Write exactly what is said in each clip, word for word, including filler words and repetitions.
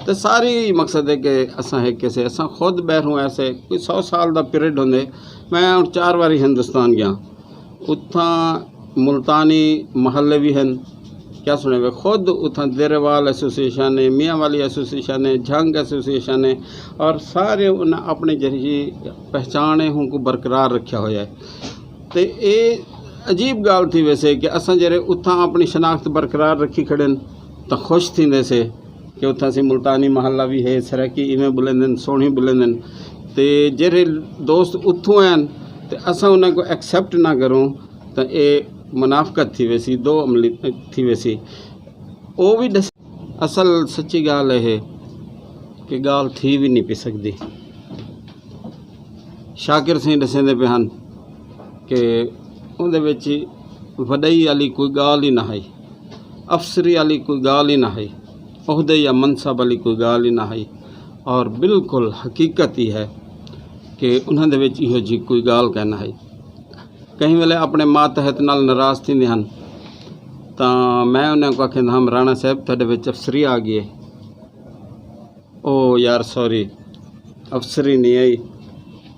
تے ساری مقصد ہے کہ اساں ایک کسے، اساں خود بہروں ایسے کوئی سو سال دا پیریڈ ہوندے۔ میں ہن چار واری ہندوستان گیا، اتھاں ملتانی محلے بھی ہیں، کیا سنے وے، خود اتھاں دیرے وال ایسوسی ایشن ہے، میاں والی ایسوسی ایشن ہے، جھنگ ایسوسی ایشن ہے، اور سارے انہاں اپنے جڑی پہچان ہے، ان کو برقرار رکھیا ہویا ہے۔ تے اے عجیب گال تھی ویسے کہ اساں جڑے اتھاں اپنی شناخت برقرار رکھی کھڑے ہیں، تاں خوش تھیندے سے کہ اتھاں سی ملتانی محلہ بھی ہے، سرائیکی ایویں بولیندے نے، سوہنی بولیندے نے۔ تے جڑے دوست اتھوں آئے ہیں تے اساں انہاں کو ایکسپٹ نہ کروں، تاں اے منافقت تھی ویسی، دو عملی تھی ویسی۔ او بھی دس، اصل سچی گال اے ہے کہ گال تھی بھی نہیں پی سکدی۔ شاکر سائیں دسیندے پے ہن کہ اوندے وچ وڈائی والی کوئی گال ہی نہ ہئی، افسری والی کوئی گال ہی نہ ہئی، عہدے یا منصب والی کوئی گال ہی نہ ہئی۔ اور بالکل حقیقت ہی ہے کہ انہاں دے وچ ایہو جی کوئی گال کہنا ہئی۔ کہیں ویلے اپنے ماتحت نال ناراض تھیندے ہن، تاں میں انہاں کو آکھیندا ہم، "رانا صاحب، تہاڈے وچ افسری آ گئی ہے۔" "او یار، سوری، افسری نہیں آئی،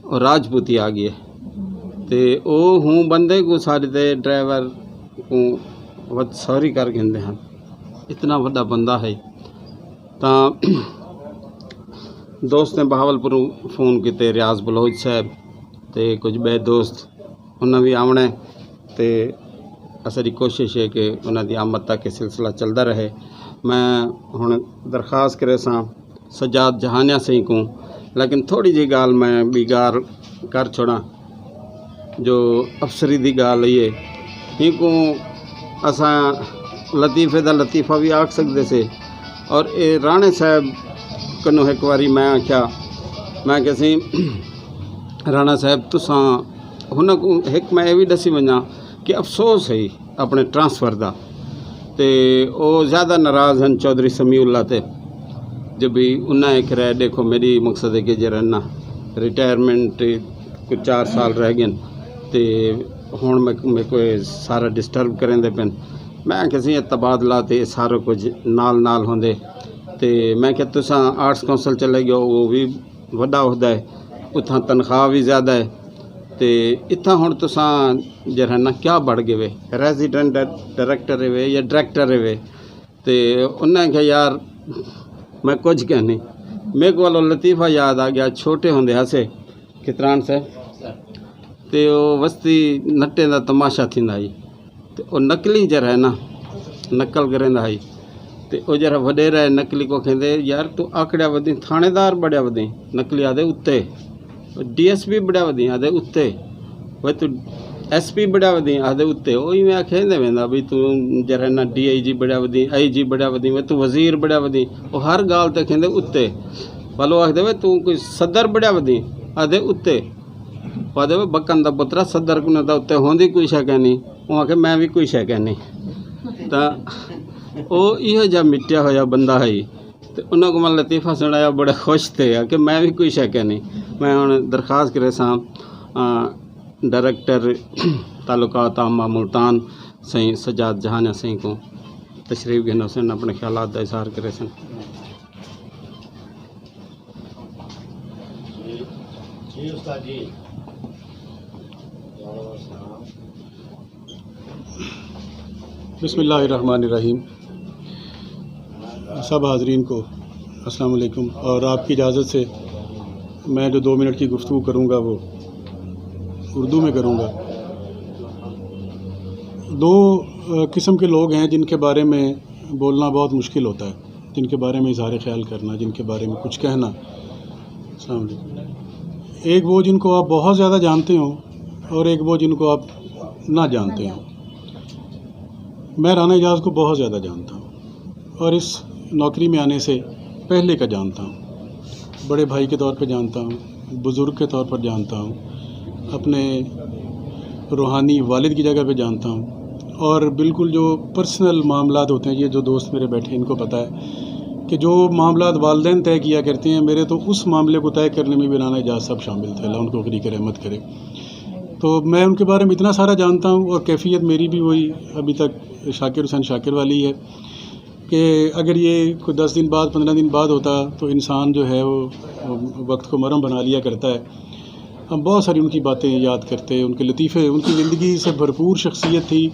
او راجپوتی آ گئی ہے۔" تے او ہوں بندے کو ساڈے تے ڈرائیور کو وت سوری کر گھندے ہن، اتنا وڈا بندہ ہے۔ تاں دوست نے بہاول پوروں فون کیتے، ریاض بلوچ صاحب تے کچھ بے دوست، انہاں بھی آونا ہے۔ تے اساں دی کوشش ہے کہ انہاں دی آمد تک یہ سلسلہ چلدا رہے۔ میں ہن درخواست کرے ساں سجاد جہانیہ سائیں کو، لیکن تھوڑی جی گال میں بیگار کر چھوڑاں۔ جو افسری دی گال ہے، یہ کو اساں لطیفے دا لطیفہ بھی آکھ سکدے سے۔ اور اے رانے صاحب کنوں ایک واری میں آکھیا، میں کہ سی، "رانا صاحب، تساں ہن کو ایک میں یہ بھی دسی ونجاں کہ افسوس ہے اپنے ٹرانسفر دا۔" تے او زیادہ ناراض ہن چوہدری سمیع اللہ تے، جب بھی انہاں ایک رہے، دیکھو، میری مقصد ہے کہ جرا نا ریٹائرمنٹ کچھ چار سال رہ گئے، تے ہن میں، میں کوئی سارا ڈسٹرب کریں دے پن۔ میں کہ سی، تبادلہ تے سارا کچھ نال نال ہوندے۔ تے میں کہ تساں آرٹس کونسل چلے گئے، وہ بھی وڈا عہدہ ہے، اتھاں تنخواہ بھی زیادہ ہے۔ تے اتھاں ہن تساں جڑا نا کیا بڑھ گئے وے، ریزیڈنٹ ڈائریکٹر وے یا ڈائریکٹر وے؟ تے انہاں کہا، "یار، میں کچھ کہنی۔" میرے کو لطیفہ یاد آ گیا، چھوٹے ہوندے ہاسے، کتران سے، تے او وستی نٹے دا تماشا تھیندا ہئی۔ تے او نقلی جڑا ہے نا، نقل کریندا ہئی۔ تے او جڑا وڈیرا ہے نقلی کو کہندے، "یار، تو آکڑیا ودی، تھانے دار بڑیا ودی۔" نقلی آدھے، "اُتے۔" "ڈی ایس پی بڑیا ودی؟" آدھے، "اُتے۔" "وہ تو ایس پی بڑیا ودی؟" آدھے، "اُتے۔" او ایویں آکھے نہیں ویندا بھی تو جڑا نا ڈی آئی جی بڑیا ودی، آئی جی بڑیا ودی، وہ تو وزیر بڑیا ودی۔ او ہر گال تے کہندے، "اُتے۔" ولو آکھدے، "وہ تو کوئی صدر بڑیا ودی؟" آدھے، "اُتے۔" پادے وے بکن دا پترا، صدر کوں نہ تاں اُتے ہوندی کوئی شے کہنی، او آکھے، "میں وی کوئی شے کہنی۔" تاں او ایہو جہا مٹیا ہویا بندہ ہے۔ تے انہاں کوں میں لطیفہ سنایا، بڑے خوش تھے کہ میں وی کوئی شے کہنی۔ میں ہن درخواست کرے ساں، آ، ڈائریکٹر تعلقات عامہ ملتان سائیں سجاد جہانیہ سائیں کو تشریف گھنو سن، اپنے خیالات دا اظہار کرے سن۔ جی، جی استاد جی۔ بسم اللہ الرحمن الرحیم۔ سب حاضرین کو السلام علیکم، اور آپ کی اجازت سے میں جو دو منٹ کی گفتگو کروں گا وہ اردو میں کروں گا۔ دو، آ، قسم کے لوگ ہیں جن کے بارے میں بولنا بہت مشکل ہوتا ہے، جن کے بارے میں اظہار خیال کرنا، جن کے بارے میں کچھ کہنا۔ السلام علیکم۔ ایک وہ جن کو آپ بہت زیادہ جانتے ہوں اور ایک وہ جن کو آپ نہ جانتے ہوں۔ میں رانا اعجاز کو بہت زیادہ جانتا ہوں اور اس نوکری میں آنے سے پہلے کا جانتا ہوں، بڑے بھائی کے طور پہ جانتا ہوں، بزرگ کے طور پر جانتا ہوں، اپنے روحانی والد کی جگہ پہ جانتا ہوں، اور بالکل جو پرسنل معاملات ہوتے ہیں، یہ جو دوست میرے بیٹھے ہیں، ان کو پتہ ہے کہ جو معاملات والدین طے کیا کرتے ہیں، میرے تو اس معاملے کو طے کرنے میں بھی رانا اعجاز صاحب شامل تھے، اللہ ان کو غنی کرے، رحمت کرے۔ تو میں ان کے بارے میں اتنا سارا جانتا ہوں، اور کیفیت میری بھی وہی ابھی تک شاکر حسین شاکر والی ہے۔ کہ اگر یہ کوئی دس دن بعد، پندرہ دن بعد ہوتا تو انسان جو ہے وہ وقت کو مرم بنا لیا کرتا ہے۔ ہم بہت ساری ان کی باتیں یاد کرتے، ان کے لطیفے، ان کی زندگی سے بھرپور شخصیت تھی۔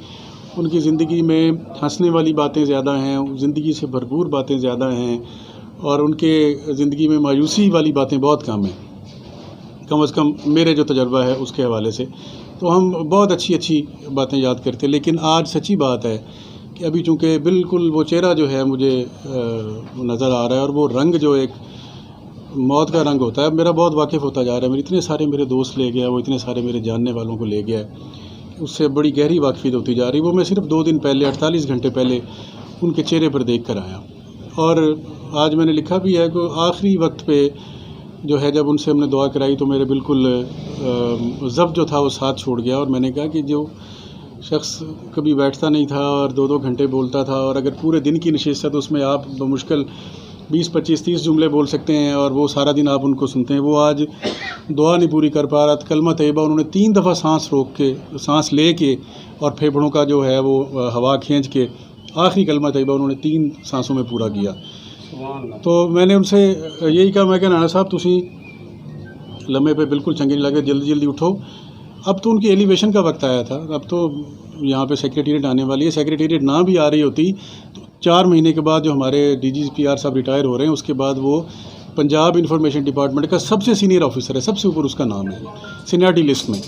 ان کی زندگی میں ہنسنے والی باتیں زیادہ ہیں، زندگی سے بھرپور باتیں زیادہ ہیں، اور ان کے زندگی میں مایوسی والی باتیں بہت کم ہیں، کم از کم میرے جو تجربہ ہے اس کے حوالے سے۔ تو ہم بہت اچھی اچھی باتیں یاد کرتے، لیکن آج سچی بات ہے کہ ابھی چونکہ بالکل وہ چہرہ جو ہے مجھے نظر آ رہا ہے، اور وہ رنگ جو ایک موت کا رنگ ہوتا ہے، میرا بہت واقف ہوتا جا رہا ہے۔ میرے اتنے سارے میرے دوست لے گیا، وہ اتنے سارے میرے جاننے والوں کو لے گیا ہے، اس سے بڑی گہری واقفیت ہوتی جا رہی ہے۔ وہ میں صرف دو دن پہلے، اڑتالیس گھنٹے پہلے ان کے چہرے پر دیکھ کر آیا۔ اور آج میں نے لکھا بھی ہے کہ آخری وقت پہ جو ہے، جب ان سے ہم نے دعا کرائی تو میرے بالکل ضبط جو تھا وہ ساتھ چھوڑ گیا، اور میں نے کہا کہ جو شخص کبھی بیٹھتا نہیں تھا اور دو دو گھنٹے بولتا تھا، اور اگر پورے دن کی نشست ہے تو اس میں آپ بمشکل بیس پچیس تیس جملے بول سکتے ہیں، اور وہ سارا دن آپ ان کو سنتے ہیں، وہ آج دعا نہیں پوری کر پا رہا۔ کلمہ طیبہ انہوں نے تین دفعہ سانس روک کے، سانس لے کے اور پھیپھڑوں کا جو ہے وہ ہوا کھینچ کے آخری کلمہ طیبہ انہوں نے تین سانسوں میں پورا کیا۔ تو میں نے ان سے یہی کہا، میں کہا نانا صاحب، تسی لمے پہ بالکل چنگے نہیں لگے، جلدی جلدی اٹھو۔ اب تو ان کی ایلیویشن کا وقت آیا تھا، اب تو یہاں پہ سیکرٹریٹ آنے والی ہے، سیکرٹریٹ نہ بھی آ رہی ہوتی تو چار مہینے کے بعد جو ہمارے ڈی جی پی آر صاحب ریٹائر ہو رہے ہیں، اس کے بعد وہ پنجاب انفارمیشن ڈپارٹمنٹ کا سب سے سینئر آفیسر ہے، سب سے اوپر اس کا نام ہے سینئرٹی لسٹ میں۔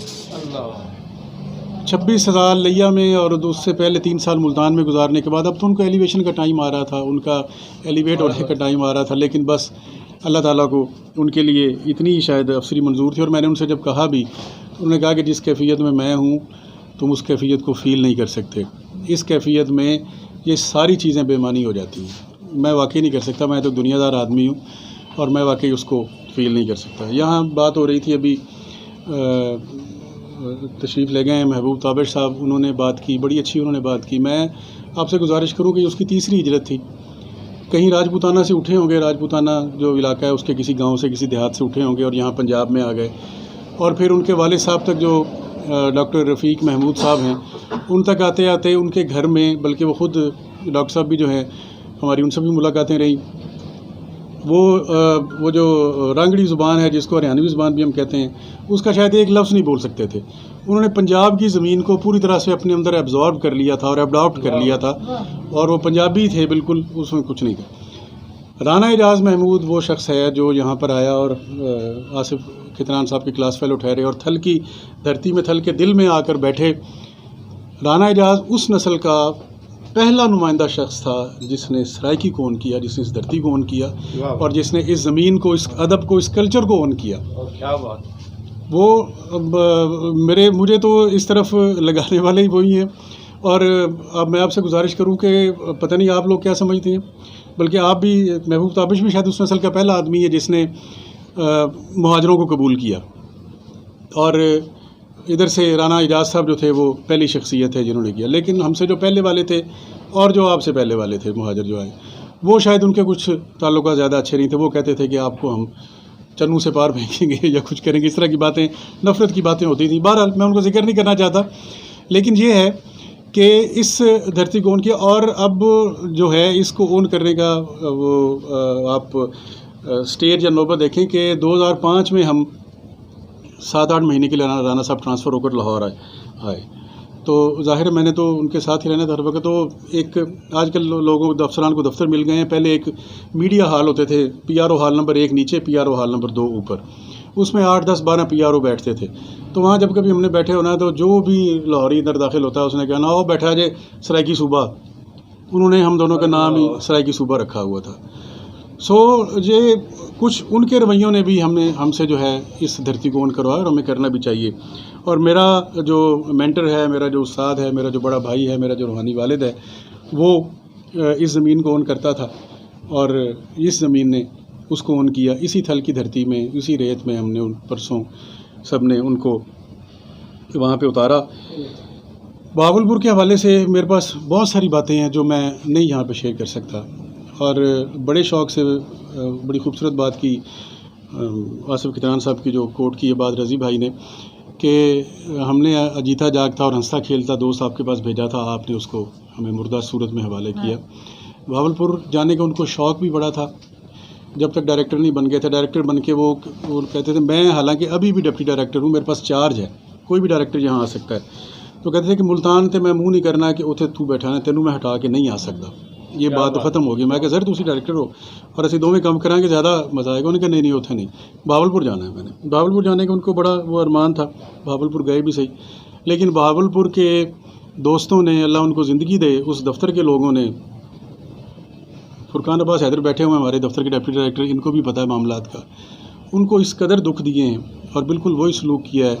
چھبیس سال لیا میں اور اس سے پہلے تین سال ملتان میں گزارنے کے بعد اب تو ان کا ایلیویشن کا ٹائم آ رہا تھا، ان کا ایلیویٹ ہونے کا ٹائم آ رہا تھا، لیکن بس اللہ تعالیٰ کو ان کے لیے اتنی شاید افسری منظور تھی۔ اور میں نے ان سے جب کہا بھی، انہوں نے کہا کہ جس کیفیت میں میں ہوں، تم اس کیفیت کو فیل نہیں کر سکتے۔ اس کیفیت میں یہ ساری چیزیں بے معنی ہو جاتی ہیں۔ میں واقعی نہیں کر سکتا، میں تو دنیا دار آدمی ہوں اور میں واقعی اس کو فیل نہیں کر سکتا۔ یہاں بات ہو رہی تھی ابھی، تشریف لے گئے ہیں محبوب تابش صاحب، انہوں نے بات کی، بڑی اچھی انہوں نے بات کی۔ میں آپ سے گزارش کروں کہ اس کی تیسری ہجرت تھی، کہیں راجپوتانہ سے اٹھے ہوں گے، راجپوتانہ جو علاقہ ہے اس کے کسی گاؤں سے، کسی دیہات سے اٹھے ہوں گے اور یہاں پنجاب میں آ گئے۔ اور پھر ان کے والد صاحب تک جو ڈاکٹر رفیق محمود صاحب ہیں، ان تک آتے آتے ان کے گھر میں، بلکہ وہ خود ڈاکٹر صاحب بھی جو ہیں ہماری، ان سے بھی ملاقاتیں رہیں۔ وہ وہ جو رانگڑی زبان ہے، جس کو ہریانوی زبان بھی ہم کہتے ہیں، اس کا شاید ایک لفظ نہیں بول سکتے تھے۔ انہوں نے پنجاب کی زمین کو پوری طرح سے اپنے اندر ایبزارب کر لیا تھا اور اڈاپٹ کر لیا تھا، اور وہ پنجابی تھے بالکل، اس میں کچھ نہیں تھا۔ رانا اعجاز محمود وہ شخص ہے جو یہاں پر آیا اور آصف کھتران صاحب کے کلاس فیلو ٹھہرے اور تھل کی دھرتی میں، تھل کے دل میں آ کر بیٹھے۔ رانا اعجاز اس نسل کا پہلا نمائندہ شخص تھا جس نے سرائیکی کو اون کیا، جس نے اس دھرتی کو اون کیا، اور جس نے اس زمین کو، اس ادب کو، اس کلچر کو اون کیا۔ وہ میرے مجھے تو اس طرف لگانے والے ہی وہی ہیں۔ اور اب میں آپ سے گزارش کروں کہ پتہ نہیں آپ لوگ کیا سمجھتے ہیں، بلکہ آپ بھی، محبوب تابش بھی شاید اس نسل کا پہلا آدمی ہے جس نے مہاجروں کو قبول کیا۔ اور ادھر سے رانا اعجاز صاحب جو تھے، وہ پہلی شخصیت ہے جنہوں نے کیا، لیکن ہم سے جو پہلے والے تھے اور جو آپ سے پہلے والے تھے مہاجر جو آئے، وہ شاید ان کے کچھ تعلقات زیادہ اچھے نہیں تھے۔ وہ کہتے تھے کہ آپ کو ہم چنوں سے پار پھینکیں گے یا کچھ کریں گے، اس طرح کی باتیں، نفرت کی باتیں ہوتی تھیں۔ بہرحال، میں ان کو ذکر نہیں کرنا چاہتا، لیکن یہ ہے کہ اس دھرتی کو اون کیا، اور اب جو ہے اس کو اون کرنے کا وہ آپ اسٹیج یا نوبت دیکھیں کہ دو ہزار پانچ میں ہم سات آٹھ مہینے کے لیے رانا صاحب ٹرانسفر ہو کر لاہور آئے آئے تو ظاہر ہے میں نے تو ان کے ساتھ ہی رہنا تھا ہر وقت۔ تو ایک آج کل لوگوں کو، افسران کو دفتر مل گئے ہیں۔ پہلے ایک میڈیا ہال ہوتے تھے، P R O hall number ایک نیچے، P R O hall number دو اوپر، اس میں آٹھ دس بارہ پی آر او بیٹھتے تھے۔ تو وہاں جب کبھی ہم نے بیٹھے ہونا ہے تو جو بھی لاہوری اندر داخل ہوتا ہے، اس نے کہنا، "او بیٹھا جے سرائیکی صوبہ۔" انہوں نے ہم دونوں کا نام ہی سرائیکی صوبہ رکھا ہوا تھا۔ سو یہ کچھ ان کے رویوں نے بھی ہمیں، ہم سے جو ہے اس دھرتی کو اون کروایا اور ہمیں کرنا بھی چاہیے۔ اور میرا جو مینٹر ہے، میرا جو استاد ہے، میرا جو بڑا بھائی ہے، میرا جو روحانی والد ہے، وہ اس زمین کو اون کرتا تھا اور اس زمین نے اس کو اون کیا۔ اسی تھل کی دھرتی میں، اسی ریت میں ہم نے ان پرسوں سب نے ان کو وہاں پہ اتارا۔ بہاول پور کے حوالے سے میرے پاس بہت ساری باتیں ہیں جو میں نہیں یہاں پہ شیئر کر سکتا، اور بڑے شوق سے بڑی خوبصورت بات کی آصف کتران صاحب کی جو کوٹ کی یہ بات رضی بھائی نے کہ ہم نے اجیتا جاگتا اور ہنستا کھیلتا دوست آپ کے پاس بھیجا تھا، آپ نے اس کو ہمیں مردہ صورت میں حوالے کیا۔ بھاولپور جانے کا ان کو شوق بھی بڑا تھا۔ جب تک ڈائریکٹر نہیں بن گئے تھے، ڈائریکٹر بن کے وہ، وہ کہتے تھے، میں حالانکہ ابھی بھی ڈپٹی ڈائریکٹر ہوں، میرے پاس چارج ہے، کوئی بھی ڈائریکٹر یہاں آ سکتا ہے۔ تو کہتے تھے کہ ملتان تے میں منہ نہیں کرنا کہ اتھے تو بیٹھا ہے، تینوں میں ہٹا کے نہیں آ سکتا۔ یہ بات تو ختم ہو گئی۔ میں کہ سر، تسی ڈائریکٹر ہو اور اسی دوویں کام کراں کہ زیادہ مزہ آئے گا۔ انہوں نے کہا، نہیں، نہیں، اتھے نہیں، بھاولپور جانا ہے میں نے۔ بھاولپور جانے کا ان کو بڑا وہ ارمان تھا، بھاولپور گئے بھی صحیح، لیکن بھاولپور کے دوستوں نے، اللہ ان کو زندگی دے، اس دفتر کے لوگوں نے، فرقان عباس حیدر بیٹھے ہوئے ہیں ہمارے دفتر کے ڈپٹی ڈائریکٹر، ان کو بھی پتہ ہے معاملات کا، ان کو اس قدر دکھ دیے ہیں اور بالکل وہی سلوک کیا ہے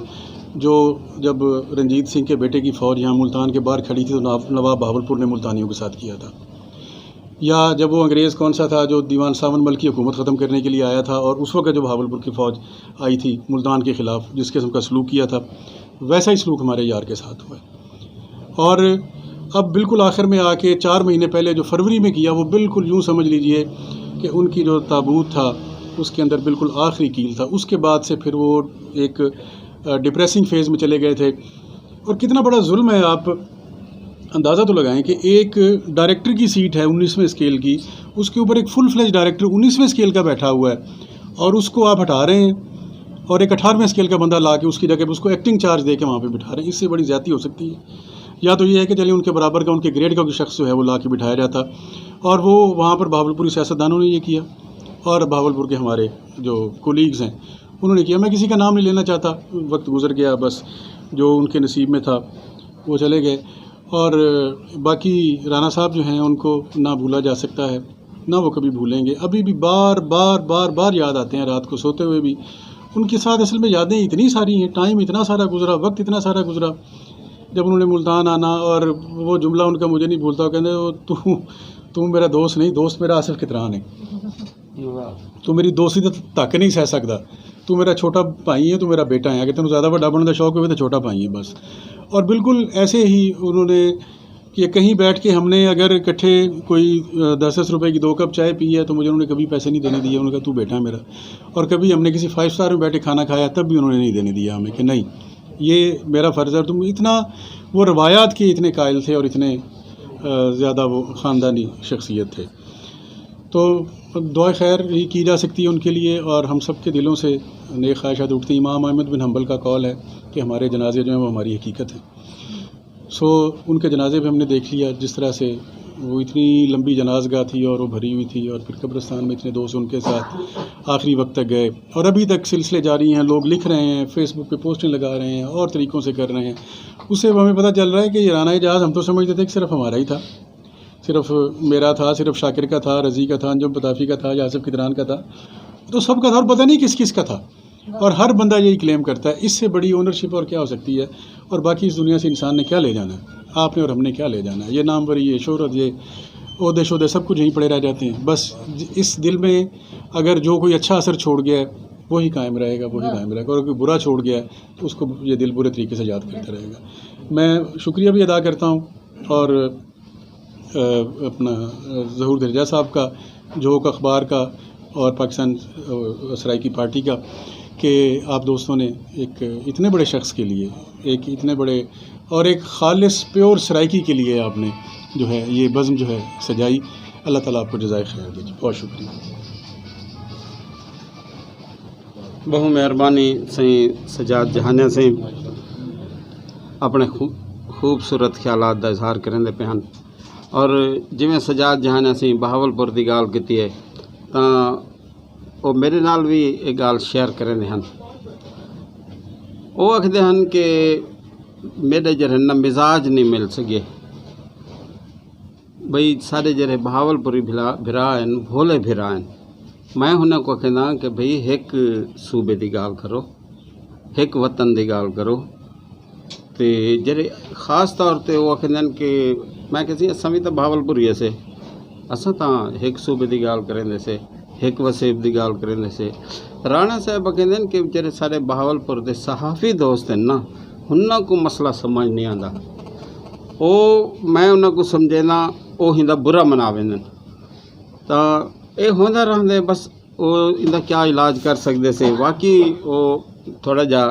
جو جب رنجیت سنگھ کے بیٹے کی فوج یہاں ملتان کے باہر کھڑی تھی تو نواب، نواب بہاولپور نے ملتانیوں کے ساتھ کیا تھا، یا جب وہ انگریز کون سا تھا جو دیوان ساون مل کی حکومت ختم کرنے کے لیے آیا تھا اور اس وقت جو بہاولپور کی فوج آئی تھی ملتان کے خلاف، جس قسم کا سلوک کیا تھا، ویسا ہی سلوک ہمارے یار کے ساتھ ہوا ہے۔ اور اب بالکل آخر میں آ کے چار مہینے پہلے جو فروری میں کیا، وہ بالکل یوں سمجھ لیجئے کہ ان کی جو تابوت تھا، اس کے اندر بالکل آخری کیل تھا۔ اس کے بعد سے پھر وہ ایک ڈپریسنگ فیز میں چلے گئے تھے۔ اور کتنا بڑا ظلم ہے، آپ اندازہ تو لگائیں کہ ایک ڈائریکٹر کی سیٹ ہے انیسویں اسکیل کی، اس کے اوپر ایک فل فلیج ڈائریکٹر انیسویں اسکیل کا بیٹھا ہوا ہے، اور اس کو آپ ہٹا رہے ہیں اور ایک اٹھارہویں اسکیل کا بندہ لا کے اس کی جگہ پہ اس کو ایکٹنگ چارج دے کے وہاں پہ بٹھا رہے ہیں۔ اس سے بڑی زیادتی ہو سکتی ہے؟ یا تو یہ ہے کہ چلیے، ان کے برابر کا، ان کے گریڈ کا کوئی شخص جو ہے، وہ لا کے بٹھایا جاتا، اور وہ وہاں پر بھاولپوری سیاستدانوں نے یہ کیا اور بھاولپور کے ہمارے جو کولیگز ہیں، انہوں نے کیا۔ میں کسی کا نام نہیں لینا چاہتا، وقت گزر گیا، بس جو ان کے نصیب میں تھا، وہ چلے گئے۔ اور باقی رانا صاحب جو ہیں، ان کو نہ بھولا جا سکتا ہے، نہ وہ کبھی بھولیں گے۔ ابھی بھی بار بار بار بار یاد آتے ہیں، رات کو سوتے ہوئے بھی۔ ان کے ساتھ اصل میں یادیں اتنی ساری ہیں، ٹائم اتنا سارا گزرا، وقت اتنا سارا گزرا۔ جب انہوں نے ملتان آنا، اور وہ جملہ ان کا مجھے نہیں بھولتا، وہ کہتے ہیں، "وہ تو، تو میرا دوست نہیں، دوست میرا آصف کتران ہے۔" تو میری دوستی تو تک نہیں سہ سکتا۔ تو میرا چھوٹا بھائی ہے، تو میرا بیٹا ہے۔ اگر تینوں زیادہ بڑا بننے کا شوق ہوئے تو چھوٹا بھائی ہے بس۔ اور بالکل ایسے ہی انہوں نے کہ کہیں بیٹھ کے ہم نے اگر اکٹھے کوئی، آ، دس دس روپے کی دو کپ چائے پی ہے تو مجھے انہوں نے کبھی پیسے نہیں دینے دیے۔ انہوں نے کہا، "تو بیٹا ہے میرا۔" اور کبھی ہم نے کسی فائیو اسٹار میں بیٹھ کے کھانا کھایا، تب بھی انہوں نے نہیں دینے دیا ہمیں کہ نہیں، یہ میرا فرض ہے۔ تم اتنا، وہ روایات کے اتنے قائل تھے اور اتنے، آ، زیادہ وہ خاندانی شخصیت تھے۔ تو دعا خیر ہی کی جا سکتی ہے ان کے لیے، اور ہم سب کے دلوں سے نیک خواہشات اٹھتی ہیں۔ امام احمد بن حنبل کا قول ہے کہ ہمارے جنازے جو ہیں، وہ ہماری حقیقت ہے۔ سو ان کے جنازے پہ ہم نے دیکھ لیا جس طرح سے وہ اتنی لمبی جنازگاہ تھی اور وہ بھری ہوئی تھی، اور پھر قبرستان میں اتنے دوست ان کے ساتھ آخری وقت تک گئے، اور ابھی تک سلسلے جاری ہیں۔ لوگ لکھ رہے ہیں، فیس بک پہ پوسٹیں لگا رہے ہیں، اور طریقوں سے کر رہے ہیں۔ اس سے ہمیں پتہ چل رہا ہے کہ یہ رانا اعجاز، ہم تو سمجھتے تھے کہ صرف ہمارا ہی تھا، صرف میرا تھا، صرف شاکر کا تھا، رضی کا تھا، انجم پتافی کا تھا، یا آصف کتران کا تھا، تو سب کا تھا، اور پتہ نہیں کس کس کا تھا۔ اور ہر بندہ یہی کلیم کرتا ہے، اس سے بڑی اونرشپ اور کیا ہو سکتی ہے؟ اور باقی اس دنیا سے انسان نے کیا لے جانا ہے؟ آپ نے اور ہم نے کیا لے جانا ہے؟ یہ ناموری، یہ شہرت، یہ عہدے شہدے، سب کچھ یہیں پڑے رہ جاتے ہیں۔ بس ج-، اس دل میں اگر جو کوئی اچھا اثر چھوڑ گیا ہے، وہی قائم رہے گا، وہی قائم رہے گا۔ اور کوئی برا چھوڑ گیا ہے، تو اس کو یہ دل برے طریقے سے یاد کرتا رہے گا۔ میں شکریہ بھی ادا کرتا ہوں، اور آ، اپنا، آ، ظہور درجہ صاحب کا، جھوک اخبار کا اور پاکستان، آ، سرائیکی پارٹی کا، کہ آپ دوستوں نے ایک اتنے بڑے شخص کے لیے، ایک اتنے بڑے اور ایک خالص پیور سرائیکی کے لیے آپ نے جو ہے یہ بزم جو ہے سجائی۔ اللہ تعالیٰ آپ کو جزائے خیر دے۔ بہت شکریہ۔ بہت مہربانی سائیں سجاد جہانیہ سائیں، اپنے خو-، خوبصورت خیالات دا اظہار کرندے پے ہن۔ اور جویں سجاد جہانیہ سائیں بہاولپور دی گال کیتی ہے، تاں او میرے نال وی ایہہ گال شیئر کریندے ہن۔ او آکھدے ہن کہ میرے جیہڑے نا مزاج نہیں مل سکے، بھئی سارے جیہڑے بہاولپوری بھرا ہن، بھولے بھرا ہن۔ میں انہاں کو کہنا کہ بھئی ہک صوبے دی گال کرو، ہک وطن دی گال کرو۔ تے جیہڑے خاص طور تے او آکھدے ہن کہ میں کہسی اساں وی تاں بہاولپوری اسے، اساں تاں ہک صوبے دی گال کریندے سے، ہک وسیب دی گال کریندے سے۔ رانا صاحب آکھدے ہن کہ جیہڑے سارے بہاولپور دے صحافی دوست ہن نا، انہاں کو مسئلہ سمجھ نہیں آندا۔ او، میں انہاں کو سمجھینا، او ہندا برا منا ویندن۔ تاں اے ہوندا رہندے، بس او ایندا کیا علاج کر سکدے سے؟ واقعی او تھوڑا جا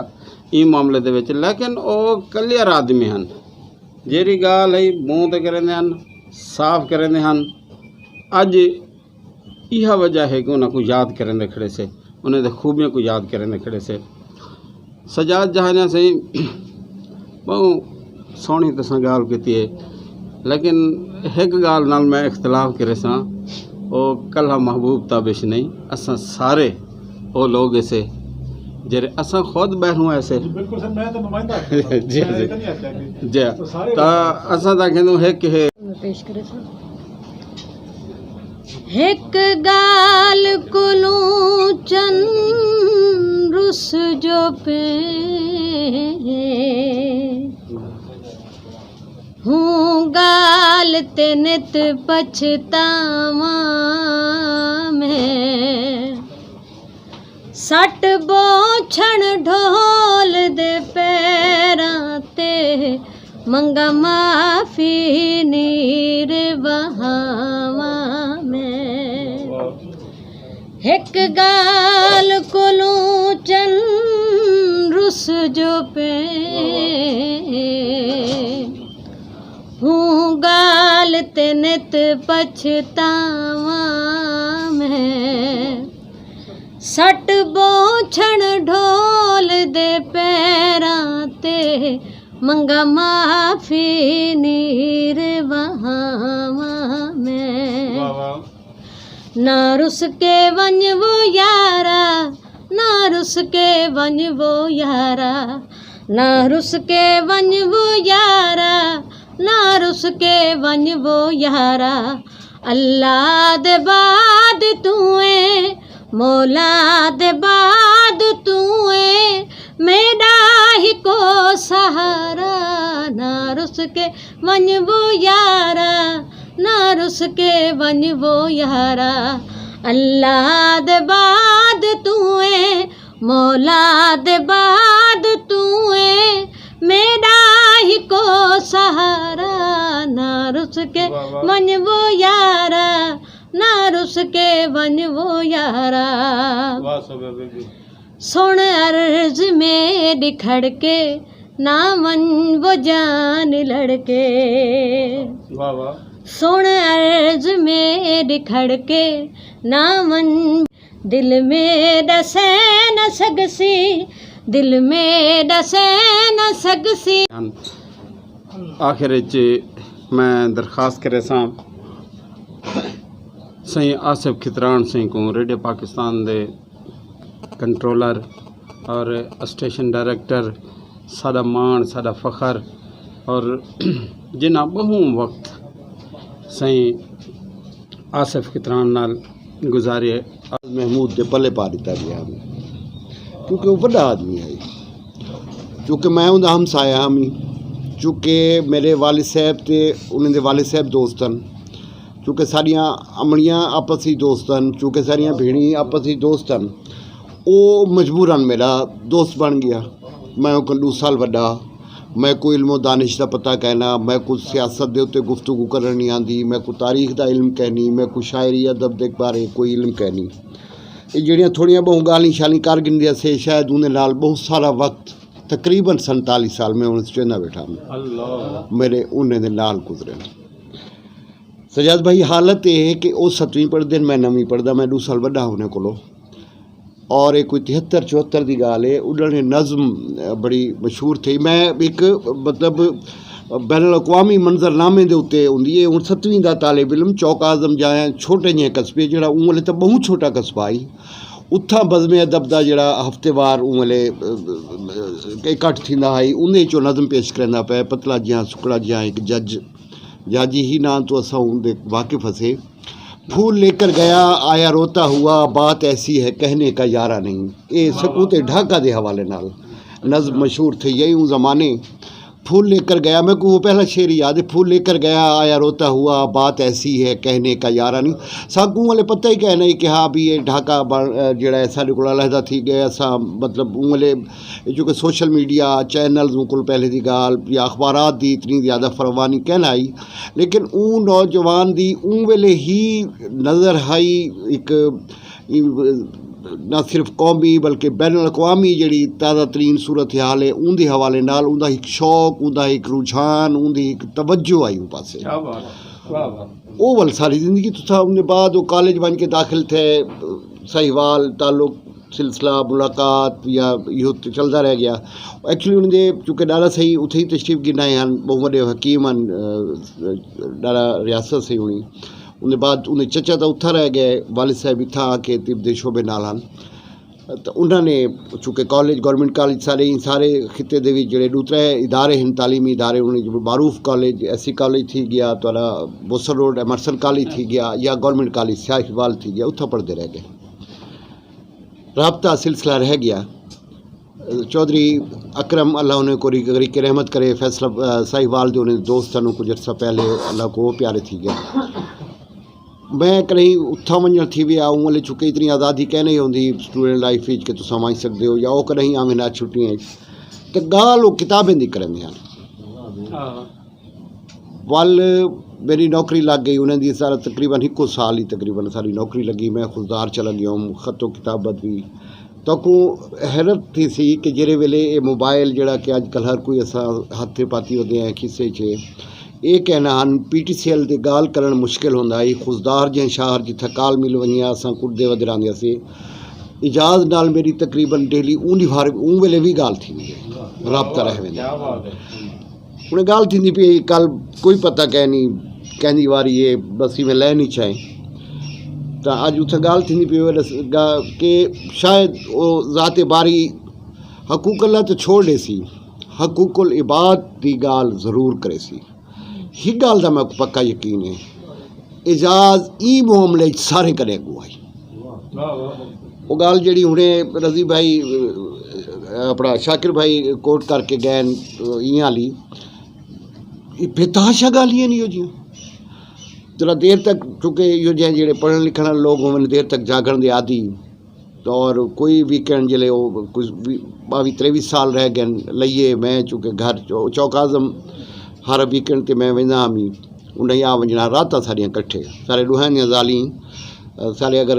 ای معاملے دے وچ، لیکن او کلیئر آدمی ہن، جیہڑی گال ہے منہ تے کریندے ہن، صاف کریندے ہن۔ اج ایہا وجہ ہے کہ انہاں کو یاد کرن دے کھڑے سے، انہاں دے خوبیاں کو یاد کرن دے کھڑے سے۔ سجاد جہانیاں سائیں، بہوں سوہنی تساں گال کیتی ہے، لیکن ایک گال نال میں اختلاف کرے ساں، او کلہا محبوب تابش نہیں، اساں سارے او لوگ ایسے جڑے اساں خود بہنوں ایسے۔ جی، بالکل سر، میں تو نمائندہ ہوں۔ جی، میں جی۔ اتنا نہیں آتا کہ جی۔ تو سارے تا لوگ اساں تا کہندوں ہے کہ پیش کرے ساں۔ ہک گال کولوں چن رس جو پے، ہوں گال تے نت پچھتاواں میں۔ سٹ بوچھن ڈھول دے پیراں تے، منگا معافی نیر وہاواں میں۔ ہک گال کولوں چن رس جو پے، ہوں گال تے نت پچھتاواں میں۔ سٹ بوچھن ڈھول دے پیراں تے، منگا معافی نیر وہاواں میں۔ واہ واہ۔ نہ رس کے ونج وہ یارا، نہ رس کے ونج وہ یارا، نہ رس کے ونج وہ یارا، نہ رس کے ونج وہ یارا۔ اللہ دے بعد تو اے، مولا دے بعد تو اے، میرا ہی کو سہارا۔ نہ رس کے ونج وہ یارا، نہ رس کے ونج وہ یارا۔ اللہ دے بعد تو اے، مولا دے بعد تو اے، میرا ہی کو سہارا۔ نہ رس کے واہ واہ۔ ونج وہ یارا، نہ رس کے ونج وہ یارا۔ واہ سبحان اللہ۔ سن عرض میری کھڑ کے، نہ ونج وہ جان لڑ کے۔ واہ واہ۔ سن عرض میری کھڑ کے، نہ ونج دل میرا سہ نہ سگسی، دل میرا سہ نہ سگسی۔ آخر وچ میں درخواست کرے ساں سائیں آصف کھتران سائیں کو، ریڈیو پاکستان دے کنٹرولر اور اسٹیشن ڈائریکٹر، ساڈا مان، ساڈا فخر، اور جنہاں بہوں وقت سائیں آصف کتران نال گزارے۔ محمود دے پلے پا دتا گیا، کیونکہ وہ بڑا آدمی ہے، کیونکہ میں انہاں ہمسایہ ہاں، کیونکہ میرے والد صاحب تے انہاں دے والد صاحب دوست ہن، کیونکہ ساریاں امڑیاں آپس وچ دوست ہن، کیونکہ ساریاں بھیڑی آپس وچ دوست ہن۔ او مجبوراً میرا دوست بن گیا۔ میں او کوں ڈو سال وڈا، میں کوئی علم و دانش دا پتہ کہنا، میں کوئی سیاست دے اُتے گفتگو کرن نہیں آندی، میں کوئی تاریخ دا علم کہنی، میں کوئی شاعری ادب دے بارے کوئی علم کہنی۔ اے جڑیاں تھوڑیاں بہوں گالیاں شالیاں کر گھندیاں سے، شاید اوندے نال بہوں سارا وقت، تقریباً سینتالی سال میں ہن چوہندا بیٹھا ہاں۔ اللہ۔ میرے انہیں دے نال گزرے۔ سجاد بھائی، حالت یہ ہے کہ او ستویں پڑھدے نے، میں نویں پڑھدا، میں ڈو سال وڈا انہیں کولوں۔ اور یہ کوئی تہتر چوہتر دی گال ہے، انہاں نے نظم، آ، بڑی مشہور تھی۔ میں ایک، مطلب، بین الاقوامی منظر نامے دے اُتے ہوندی ہے۔ ہن ستویں دا طالب علم چوک اعظم جایا، چھوٹے جہے قصبے، جڑا اوں ویلے تاں بہت چھوٹا قصبہ ہئی، اتھاں بزم ادب دا جڑا ہفتے وار اوں ویلے، آ، آ، اکٹھ تھیندا ہئی، اوندے وچوں نظم پیش کریندا پیا، پتلا جیاں سکڑا جیاں ایک جج، جاجی ہی ناں تو اساں اوندے واقف ہسے۔ پھول لے کر گیا، آیا روتا ہوا، بات ایسی ہے، کہنے کا یارہ نہیں۔ اے سکوت ڈھاکہ دے حوالے نال نظم مشہور تھی یہی اوں زمانے۔ پھول لے کر گیا، میں کو وہ پہلا شعر یاد ہے، پھول لے کر گیا، آیا روتا ہوا، بات ایسی ہے، کہنے کا یارہ نہیں۔ ساکوں والے پتہ ہی کہنا ہی کہ ہاں بھی یہ ڈھاکہ بن-، جڑا ہے ساڈے کول علیحدہ تھی گیا، اساں مطلب اوں والے چونکہ سوشل میڈیا، چینلز، اوں کول پہلے دی گال یا اخبارات دی اتنی زیادہ فراوانی کہہ نہ آئی، لیکن اوں نوجوان دی اوں ویلے ہی نظر آئی ایک، نہ صرف قومی بلکہ بین الاقوامی جڑی تازہ ترین صورتحال ہے، اون دے حوالے نال اون دا ایک شوق، اون دا ایک رجحان، اون دی ایک توجہ آئی اون پاسے۔ کیا بات ہے۔ او ول ساری زندگی تساں ان دے بعد او کالج ون کے داخل تھے، ساہیوال تعلق، سلسلہ ملاقات یا یوتھ چلدا رہ گیا۔ ایکچولی ان دے چونکہ ڈالا سہی اتھے ہی تشریف گھن آئے ہن، بہت وڈے حکیم ہن، ڈالا ریاست سہی ہونی۔ ان دے بعد ان دے چچا تاں اتھا رہ گئے، والد صاحب اتھا آ کے طب دے شعبے نال ہن۔ تے انہاں نے چونکہ کالج، گورنمنٹ کالج سارے ہی، سارے خطے دے وچ جڑے ڈو ترے ادارے ہن، تعلیمی ادارے، انہاں نے جو معروف کالج، ایس سی کالج تھی گیا، تہاڈا بوسر روڈ ایمرسن کالج تھی گیا یا گورنمنٹ کالج سیاحی وال تھی گیا، اتھا پڑھدے رہ گئے۔ رابطہ سلسلہ رہ گیا۔ چوہدری اکرم، اللہ انہیں کو ری-، ری کے رحمت کرے، فیصلہ، آ، ساہیوال دے انہیں دوست سانوں کچھ عرصہ پہلے اللہ کو وہ پیارے تھی گئے۔ میں کہیں اتھاں ونجن تھی وی آؤں والے چونکہ اتنی آزادی کہہ نہیں ہوندی اسٹوڈنٹ لائف وچ کہ تساں ونج سکدے ہو یا او کہیں آویں نہ چھٹیاں وچ۔ تے گال او کتابیں دی کرن دیاں۔ ول میری نوکری لگ گئی، انہاں دی سارا تقریباً اکو سال ہی تقریباً ساری نوکری لگی۔ میں خضدار چلا گیا ہوں، خط و کتابت بھی۔ تو کو حیرت تھی سی کہ جڑے ویلے اے موبائل جڑا کہ اج کل ہر کوئی اساں ہتھ تے پاتی ودے ہیں کھسے چے، اے کہنا ہن پی ٹی سی ایل دے گال کرن مشکل ہوندا ہے۔ خضدار جے شہر جتھا کال مل ونجیا اساں کردے ودے راندے سی۔ اجاز نال میری تقریباً ڈیلی اون دی فارم اون ویلے بھی گال تھی وی ہے، رابطہ رہ ویندا۔ ہن گل تھیندی پئی کل کوئی پتہ کہہ نہیں، کہندی واری اے بس میں لے نہیں چاہے۔ تاں اج اتھے گل تھیندی پئی ہوئے دس-، گا-، کہ شاید او ذات باری حقوق اللہ تے چھوڑ دے سی، حقوق العباد دی گل ضرور کرے سی۔ ہک گل دا میں پکا یقین ہے، اعجاز ای معاملے وچ سارے کنے اگوں آئی۔ وہ گل جڑی ہنے رضی بھائی، اہ، اپنا شاکر بھائی کوٹ کر کے گئے، اہ، ایاں والی، یہ بے تحاشا گل ہی نہیں ہو جی۔ ذرا دیر تک، چونکہ یہ جے جڑے پڑھن لکھن والے لوگ ہون، دیر تک جاگن دے عادی، اور کوئی ویکینڈ جلے وہ کوئی باوی تریوی سال رہ گئے لئیے، میں چونکہ گھر چو-، چوک اعظم ہر ویکینڈ تے میں ویندا ہاں، انہیں آ ونجنا، راتاں ساریاں کٹھے، سارے ڈوہاں دیاں زالیں، سارے اگر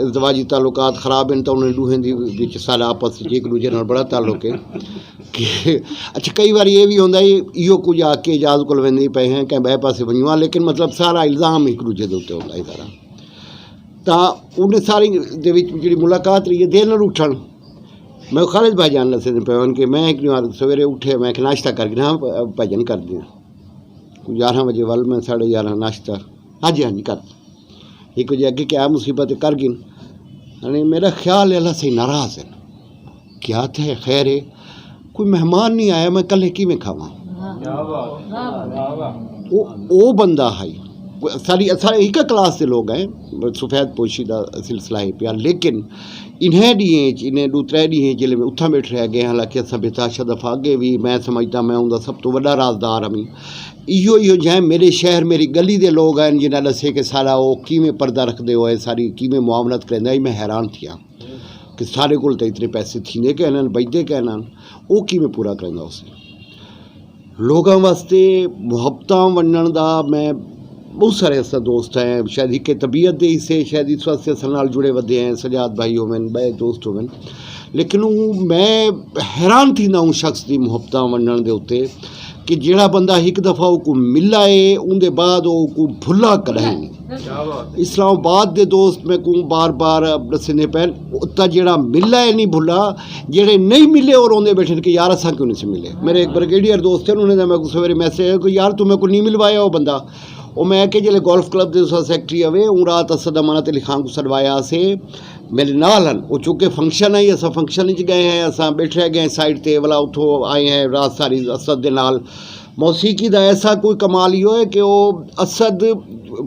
ازدواجی تعلقات خراب ہیں تو انہیں ڈوہاں دی وچ سارا آپس وچ ایک دوجے نال بڑا تعلق ہے کہ اچھا کئی بار یہ بھی ہوندا ہے، ایہو کچھ آ کے اعجاز کول ویندے پئے ہیں کہ بے پاسے ونجو ہاں، لیکن مطلب سارا الزام ایک دوجے دے اوتے ہوندا ہے سارا۔ تاں انہیں ساری دے وچ جڑی ملاقات رہی ہے، دیر نال اٹھن۔ میں خالد بھائی جان دسے دے پئے ہن کہ میں ایک دن سویرے اٹھے، میں کہ ناشتہ کر کے نا بھجن کر دیا۔ کوئی یارہ بجے ول میں ساڑھے یارہ ناشتہ۔ ہاں جی، ہاں جی، کر دیا۔ ایک وجہ اگے کیا مصیبت کر گن۔ یعنی میرا خیال ہے اللہ سے ناراض ہے۔ کیا تھے خیر ہے، کوئی مہمان نہیں آیا، میں کلے کی میں کھاواں؟ او، او بندہ ہے۔ ساری، سارے ایک کلاس دے لوگ ہیں، سفید پوشی دا سلسلہ ہے پیا، لیکن انہیں ڈیہے چ، انہیں دو ترے ڈیہے چ جلے میں اتھاں بیٹھ رہ گئے، حالانکہ اساں بتاشا دفعہ اگے بھی، میں سمجھدا میں اوندا سب تو وڈا رازدار ہاں۔ ایہو، ایہو جائیں میرے شہر، میری گلی دے لوگ ہیں جنہاں دسے کہ سارا او کیویں پردہ رکھدے ہوئے، ساری کیویں معاونت کریندا، میں حیران تھیا کہ سارے کول تے اتنے پیسے تھیندے کہ انہاں بچدے کہ انہاں او کیویں پورا کریندا اسے۔ لوگاں واسطے محبتاں ونڈن دا میں بہت سارے ایسا دوست ہیں، شاید ایک طبیعت دے حصے، شاید اس واسطے اساں نال جڑے ودے ہیں، سجاد بھائی ہوون، بڑے دوست ہوون، لیکن وہ میں حیران تھی نہ ہوں شخص دی محبتاں ونڈن دے اتے کہ جڑا بندہ ایک دفعہ وہ کو ملا ہے، ان دے بعد وہ کو بھلا کدے نہیں۔ اسلام آباد دے دوست میں کو بار بار دسندے پین، اتا جڑا ملا ہے نہیں بھلا، جڑے نہیں ملے اور روندے بیٹھے کہ یار اساں کیوں نہیں سے ملے۔ میرے ایک بریگیڈیئر دوست ہیں، انہوں نے میں کو سویرے میسج ہے کہ یار تو میں کو نہیں ملوایا وہ بندہ۔ وہ میں کہ جلے گولف کلب دے اسا سیکرٹری ہوئے، اون رات اسد امانت علی خان کو سڈوایا سے، میرے نال ہن۔ وہ چونکہ فنکشن ہے، اسا فنکشن وچ گئے ہیں، اسا بیٹھے گئے ہیں سائیڈ تے، والا اتھوں آئے ہیں رات ساری اسد دے نال۔ موسیقی دا ایسا کوئی کمال ہی ہوئے کہ وہ اسد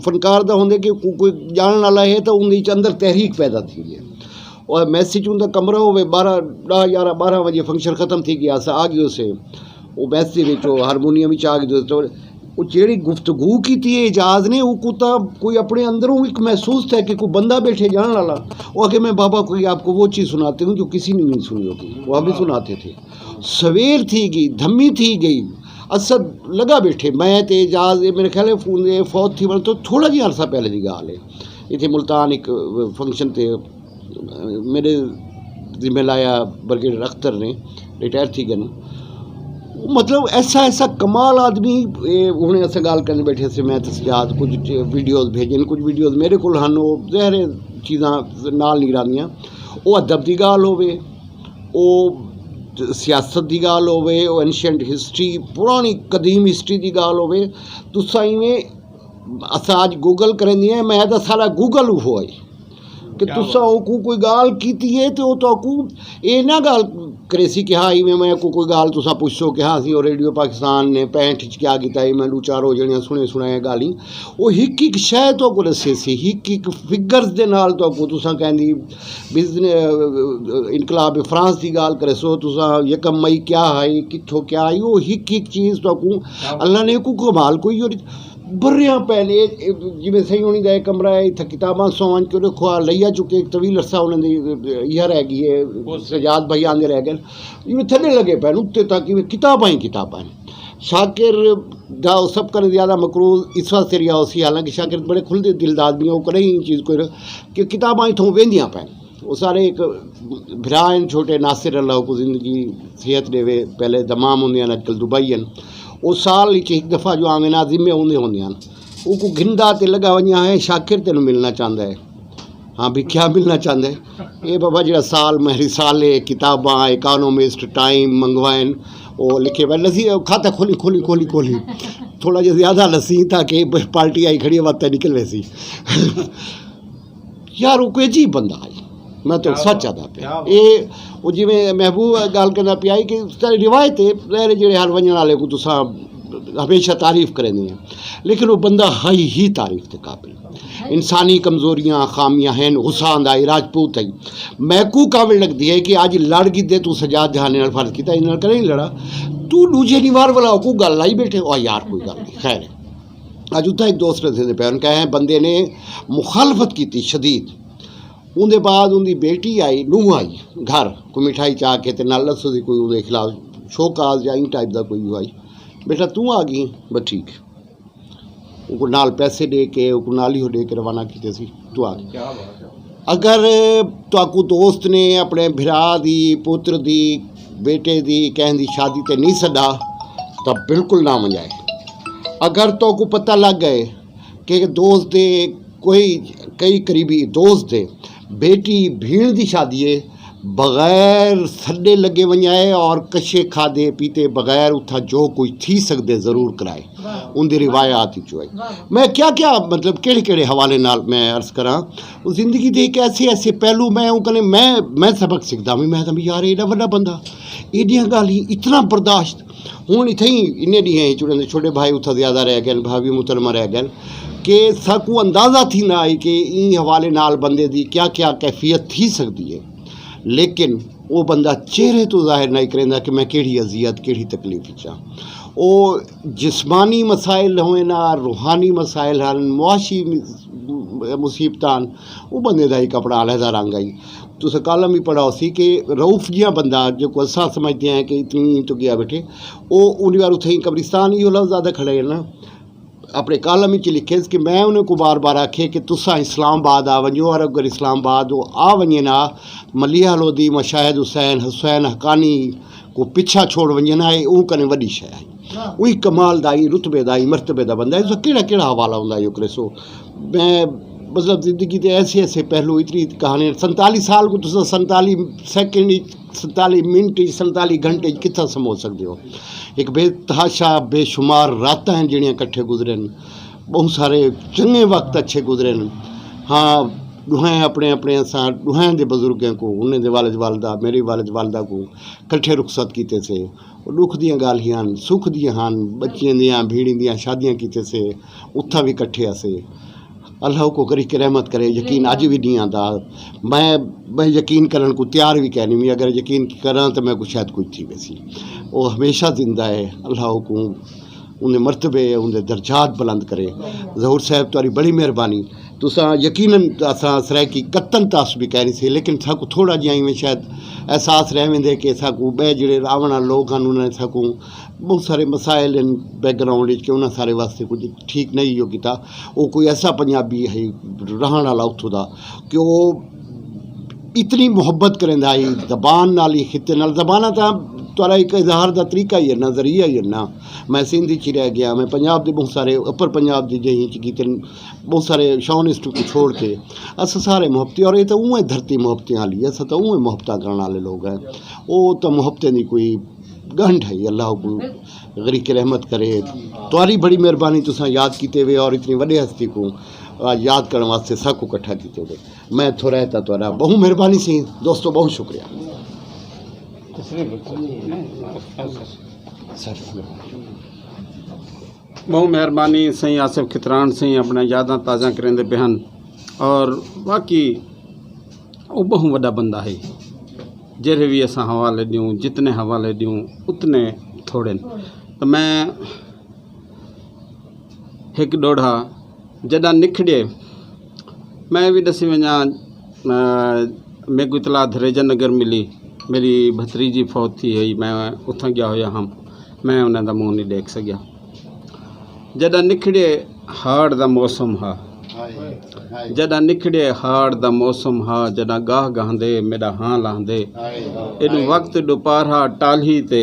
فنکار دا ہوندے کہ کو-، کوئی جانن والا ہے تو ان دے وچ اندر تحریک پیدا تھی ہے۔ اور میسج ان دا کمرہ ہوئے بارہ، دہ، گیارہ، بارہ بجے فنکشن ختم تھی گیا، اسا آ گئے اسے۔ وہ میسج وچ وہ ہارمونیم وچ آ گئے تو وہ جیڑی گفتگو کی تھی اعجاز نے، وہ کو تا کوئی اپنے اندروں ایک محسوس تھا کہ کوئی بندہ بیٹھے جانن والا۔ وہ کہ میں بابا کوئی آپ کو وہ چیز سناتے ہوں جو کسی نے نہیں سنی ہوگی، وہ ہمیں سناتے تھے۔ سویر تھی گئی، دھمی تھی گئی، اسد لگا بیٹھے۔ میں تے اعجاز، یہ میرے خیال ہے فون، یہ فوت تھی ون تو تھوڑا جہا عرصہ پہلے دی گال ہے۔ اتھے ملتان ایک فنکشن تے میرے ذمہ لایا بریگیڈیئر اختر نے، ریٹائر تھی گئے نا۔ مطلب، ایسا ایسا کمال آدمی۔ اے ہن اساں گل کرن بیٹھے سی، میں تے سجاد کچھ ویڈیوز بھیجن، کچھ ویڈیوز میرے کول ہن، او ظاہر ہے چیزاں نال نہیں رہندیاں۔ او ادب دی گل ہووے، او سیاست دی گل ہووے، او اینشینٹ ہسٹری، پرانی قدیم ہسٹری دی گل ہووے، تساں ایویں اساں اج گوگل کریندے ہیں، میں دا سارا گوگل اوہو ہے کہ تساں او کو کوئی گال کیتی ہے تے او تو کو اے نہ گال کریسی کہ ہاں ایویں میں کو کوئی گال تساں پوچھو کہ ہاں اسی او ریڈیو پاکستان نے پینٹ وچ کیا کیتا ہے، میں دو چار ہو جڑیاں سنے سنائے گالی۔ او ہک ہک شے تو کو دسے سی، ہک ہک فگرز دے نال تو کو تساں کہندی بزنس، انقلاب فرانس دی گال کرے سو، تساں یکم مئی کیا ہے، کتھوں کیا ہے، او ہک ہک چیز تو کو اللہ نے کو کمال کوئی اور بریاں پین۔ اے، اے، جویں سہی ہونی دا اے کمرہ ہے، اتھے کتاباں سوون کے رکھو، آ لیا چکے، ایک طویل عرصہ انہاں دی، اے، یہ رہ گئی ہے، سجاد بھائی آندے رہ گئے۔ یہ تھلے لگے پین، اتنے تک یہ کتاباں ہی کتاباں ہیں۔ شاکر دا او سب کر زیادہ مقروض اس واسطے رہیا ہو سی، حالانکہ شاکر بڑے کھلدے دل دا آدمی ہے، وہ کرے ہی چیز کوئی کہ کتاباں اتھوں ویندیاں پین۔ وہ سارے ایک بھرا ہیں چھوٹے ناصر، اللہ کو زندگی صحت دے وے، پہلے دمام ہوندے ہیں، اج کل دبئی ہیں۔ او سال وچ ہک دفعہ جو آویں نا، ذمے ہوندے ہوندے ہن۔ او کو گھندا تے لگا ونجا ہے، شاکر تینوں ملنا چاہندا ہے۔ ہاں بھی کیا ملنا چاہندا ہے؟ اے بابا جڑا سال میں رسالے، کتاباں، اکانومسٹ، ٹائم منگوائن، او لکھے ہوئے لسی، او کھاتا کھولی، کھولی، کھولی، کھولی۔ تھوڑا جہا زیادہ لسی تاکہ پارٹی آئی کھڑی ہے، وقت نکل ویسی۔ یار، وہ کوئی عجیب بندہ ہے۔ میں تو سچ آتا پیا۔ اے، وہ جی میں محبوب گل کرنا پیا ہے کہ اس طرح روایت ہے، ظاہر ہے، جڑے ہر ونجن والے کو تساں ہمیشہ تعریف کریں ہیں، لیکن وہ بندہ ہائی ہی تعریف تے قابل۔ انسانی کمزوریاں، خامیاں ہیں، غصہ آندا ہے، راجپوت ہے۔ میں کو کاوڑ لگدی ہے کہ اج لڑ گدے تو سجاد جہانی نال فرض کیتا، ان نال کرے نہیں لڑا۔ تو دوجے نیوار والا کو گل لائی بیٹھے، او یار کوئی گل نہیں، خیر ہے۔ اج اتھا ایک دوست رہتے تھے پہ ان کہے ہیں بندے نے مخالفت کی تھی شدید۔ ان دے بعد ان دی بیٹی آئی، نوح آئی گھر، کوئی مٹھائی چا کے تے نال لسو دی کوئی ان دے خلاف شو کاز یا ان ٹائپ دا کوئی آئی۔ بیٹا تو آ گئی، بس ٹھیک۔ ان کو نال پیسے دے کے، ان کو نال ہی ہو دے کے روانہ کیتے سی۔ تو آ گئی۔ اگر تہاکوں دوست نے اپنے بھرا دی، پتر دی، بیٹے دی، کہیں دی شادی تے نہیں سدا، تاں بالکل نہ ونجائے۔ اگر تہاکوں پتہ لگ گئے کہ دوست دے کوئی، کئی قریبی دوست دے بیٹی بھین دی شادی ہے، بغیر سڈے لگے ونجائے اور کشے کھادے پیتے بغیر اتھا جو کوئی تھی سکدے ضرور کرائے۔ ان دی روایات وچوں ہے۔ میں کیا کیا، مطلب، کہڑے کہڑے حوالے نال میں عرض کراں، وہ زندگی دے ایک ایسے ایسے پہلو میں اوں کنے میں، میں سبق سکھدا ہوں۔ میں کہتا ہوں، یار، ایڈا وڈا بندہ، ایڈیاں گالی، اتنا برداشت۔ ہن اتھے ہی انہیں ڈیہاں وچ انہاں دے چھوٹے بھائی اتھا زیادہ رہ گئے، بھابھی محترمہ رہ گئے، کہ ساکوں اندازہ تھی نہ آئی کہ این حوالے نال بندے دی کیا کیا کیفیت تھی سکدی ہے۔ لیکن وہ بندہ چہرے تو ظاہر نہیں کریندا کہ میں کیڑی اذیت، کیڑی تکلیف وچ ہاں۔ وہ جسمانی مسائل ہوئے نا، روحانی مسائل ہن، معاشی م-، مصیبتاں ہن، وہ بندے دا ایک اپنا علیحدہ رنگ آئی۔ تساں کالم بھی پڑھا ہو سی کہ رؤف جیہاں بندہ جو کو اساں سمجھتے ہیں کہ اتنی تو گیا بیٹھے، وہ انہی بار اتھے ہی قبرستان ہی لفظ زیادہ کھڑے ہیں نا۔ اپنے کالم وچ لکھے کہ میں انہاں کو بار بار آکھے کہ تساں اسلام آباد آ ونجو، اور اگر اسلام آباد او آ ونجے نا، ملیحہ لودھی، مشاہد حسین، حسین حقانی کو پچھا چھوڑ ونجے نا، اے اوں کنے وڈی شے ہے۔ اوہی کمال دا ہی، رتبے دا ہی، مرتبے دا بندہ ہے۔ اس دا کیڑا کیڑا حوالہ ہوندا ہے، او کرے سو۔ میں، مطلب، زندگی دے ایسے ایسے پہلو، اتنی کہانی، سنتالی سال کو تساں سنتالی سیکنڈ، سنتالی منٹ، سنتالی گھنٹے کتنا سمجھ سکدے ہو؟ ایک بے تحاشا، بے شمار راتاں ہیں جڑیاں کٹھے گزرے ہیں، بہت سارے چنگے وقت اچھے گزرے ہیں۔ ہاں، دوہیں اپنے اپنے اساں دوہیں دے بزرگاں کو، انہیں دے والد والدہ، میری والد والدہ کو کٹھے رخصت کیتے سے۔ وہ دکھ دیاں گالھیاں ہن، سکھ دیاں ہن، بچیاں دیاں، بھیڑی دیاں شادیاں کیتے سے، اتھاں بھی کٹھے اسے۔ اللہ کو کری کہ رحمت کرے، یقین اج بھی نہیں آتا۔ میں، میں یقین کرن کو تیار بھی کہنی بھی، اگر یقین کراں تو میں کو شاید کوئی تھی ویسی۔ وہ ہمیشہ زندہ ہے، اللہ کو ان دے مرتبے، ان دے درجات بلند کرے۔ ظہور صاحب، تہاڈی بڑی مہربانی۔ تساں یقیناً اساں سرائیکی کتن تاس بھی کہنی سی، لیکن ساکو تھوڑا جہاں ایویں شاید احساس رہ ویندے کہ ساکو بے جڑے آون والے لوگ ہن، انہاں نے ساکو بہت سارے مسائل ان بیک گراؤنڈ وچ کہ انہاں سارے واسطے کچھ ٹھیک نہیں جو کیتا۔ وہ کوئی ایسا پنجابی ہے رہن والا اتھوں دا کہ وہ اتنی محبت کریندا ہے زبان نال ہی، خطے نال۔ زباناں تاں تہاڈا ایک اظہار دا طریقہ ہی ہے نا، ذریعہ ہی ہے نا۔ میں سندھ وچ ہی رہ گیا، میں پنجاب دے بہت سارے، اپر پنجاب دے جہیں چ کیتے، بہت سارے شاونسٹ کو چھوڑ کے، اساں سارے محبتی، اور یہ تو اونویں دھرتی محبتیاں والی ہے، اساں تو اونویں محبتاں کرن والے لوگ ہیں۔ وہ تو محبتیں دی کوئی گنڈ ہے، اللہ کو غریق رحمت کرے۔ تہاڈی بڑی مہربانی، تساں یاد کیتے ہوئے اور اتنی وڈی ہستی کو، آ، یاد کرن واسطے سب کو اکٹھا کیتے ہوئے۔ میں اتھوں رہتا تہاڈا بہت مہربانی سی دوستو، بہت شکریہ۔ بہت مہربانی سائیں آصف کھتران سائیں، اپنا یاداں تازہ کریندے پے ہن۔ اور باقی وہ بہت وڈا بندہ ہے، جہڑے بھی اساں حوالے دیوں، جتنے حوالے دیوں، اتنے تھوڑے نے۔ تو میں ایک ڈوڑھا جڈاں نکھڑے، میں بھی دسی ونجاں، میرے کو اطلاع دھریجہ نگر ملی، میری بھتریجی فوت تھی ہے، میں اتھاں گیا ہویا ہاں، میں انہاں دا منہ نہیں دیکھ سکیا۔ جڈاں نکھڑے ہاڑ دا موسم ہا، جڈاں نکھڑے ہاڑ دا موسم ہا، جڈاں گاہ گاہندے میرا ہاں لاہندے، اینو وقت دوپہر ہا ٹالھی تے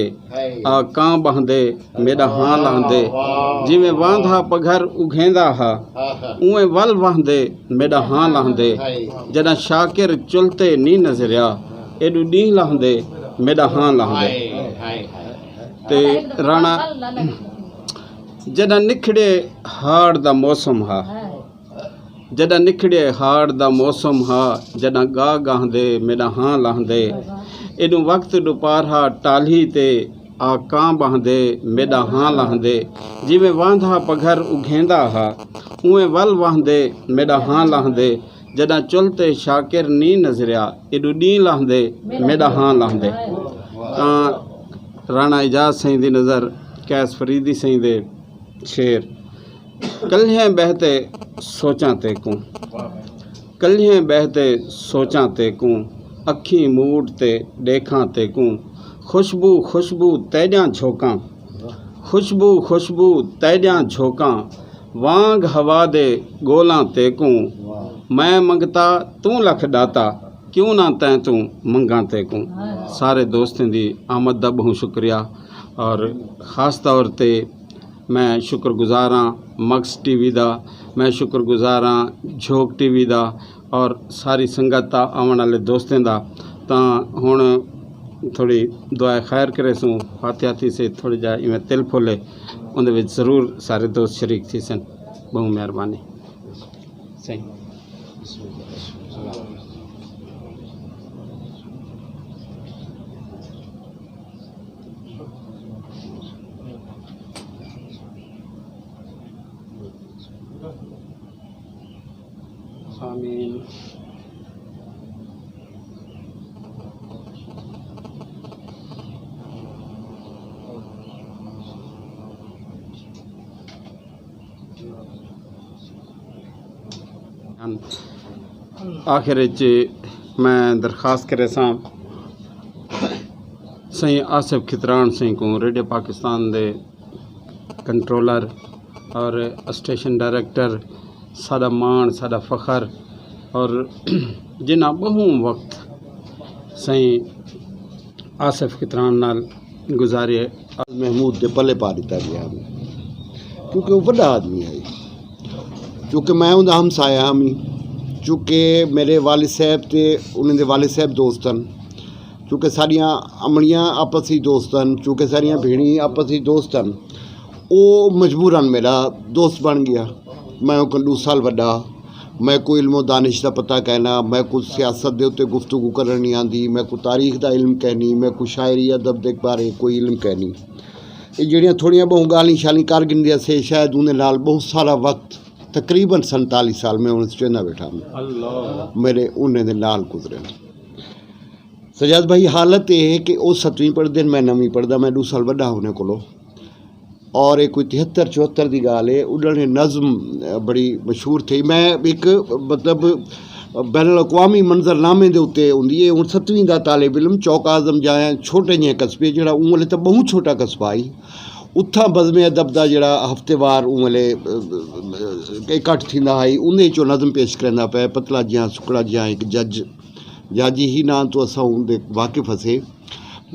آ کاں بہندے، میرا ہاں لاہندے، جویں واندھا پگھر اگھیندا ہا، اویں ول وہندے، میرا ہاں لاہندے، جڈاں شاکر چلتے نی نظریا، ایڈو ڈینہہ لاہندے، میرا ہاں لاہندے۔ تے رانا جڈاں نکھڑے ہاڑ دا موسم ہا، جڈاں نکھڑے ہاڑ دا موسم ہا، جڈاں گا گاہندے میڈا ہاں لاہندے، اینوں وقت ڈپار ہا ٹالھی تے آ کاں باہندے میڈا ہاں لاہندے، جیویں واندھا پگھر اگھیندا ہا، اویں ول واہندے میڈا ہاں لاہندے، جڈاں چل تے شاکر نی نظریا، ایڈو ڈی لاہندے میڈا ہاں لاہندے۔ تاں رانا اعجاز سائیں دی نظر قیس فریدی سائیں دے شعر۔ کلھیں بہتے سوچاں تے کوں، کلھیں بہتے سوچاں تے کوں، اکھیں موڑ تے ڈیکھاں تے کوں، خوشبو خوشبو تیڈیاں جھوکاں، خوشبو خوشبو تیڈیاں جھوکاں، وانگ ہوا دے گولاں تے کوں، میں منگتا توں لکھ ڈاتا، کیوں نہ تیں توں منگاں تے کوں۔ سارے دوستیں دی آمد دا بہت شکریہ، اور خاص طور تے میں شکر گزار ہاں مکس ٹی وی دا، میں شکر گزار ہاں جھوک ٹی وی دا، اور ساری سنگت دا، آون والے دوستیں دا۔ تاں ہن تھوڑی دعا خیر کرے سوں، فاتحہ تھی سے تھوڑی جا ایویں تل پھولے، اون دے وچ ضرور سارے دوست شریک تھی سن۔ بہت مہربانی۔ صحیح۔ آمین۔ آخر وچ میں درخواست کرے ساں، سائیں آصف کھتران سائیں کو، ریڈیو پاکستان دے کنٹرولر اور اسٹیشن ڈائریکٹر، ساڈا مان، ساڈا فخر، اور جنہاں بہوں وقت سائیں آصف کھتران نال گزارے۔ محمود دے پلے پا دتا گیا، کیونکہ وہ بڑا آدمی ہے۔ چونکہ میں انہاں ہمسایہ ہاں، چونکہ میرے والد صاحب تے انہاں دے والد صاحب دوست ہن، چونکہ ساڈیاں امڑیاں آپس وچ دوست ہن، چونکہ ساڈیاں بھیڑی آپس وچ دوست ہن، او مجبوراً میرا دوست بن گیا۔ میں او کوں ڈو سال وڈا، میں کو علم و دانش دا پتہ کہنا، میں کو سیاست دے اُتے گفتگو کرن نہیں آندی، میں کو تاریخ دا علم کہنی، میں کو شاعری ادب دے بارے کوئی علم کہنی۔ اے جڑیاں تھوڑیاں بہوں گالیاں شالیاں کر گھندیا سے، شاید اوندے نال بہت سارا وقت، تقریباً سینتالیس سال میں انہاں سے چوہندا بیٹھا ہاں۔ میرے انہاں دے نال گزرے۔ سجاد بھائی، حالت اے ہے کہ او ستویں پڑھدے نے، میں نویں پڑھدا، میں ڈو سال وڈا ہاں انہاں کولوں۔ اور اے کوئی تہتر چوہتر دی گال ہے، انہاں نے نظم، اے، بڑی مشہور تھی۔ میں ایک، مطلب، بین الاقوامی منظر نامے دے اُتے ہوندی ہے۔ ہن ستویں دا طالب علم چوک اعظم جایا، چھوٹے جہے قصبے، جڑا اوں ویلے تاں بہت چھوٹا قصبہ ہی، اتھاں بزم ادب دا جڑا ہفتے وار اوں ویلے، اے، اکٹھ تھیندا ہئی، اوندے وچوں نظم پیش کریندا پیا، پتلا جیاں سکڑا جیاں ایک جج، جاجی ہی ناں تو اساں اوندے واقف ہسے۔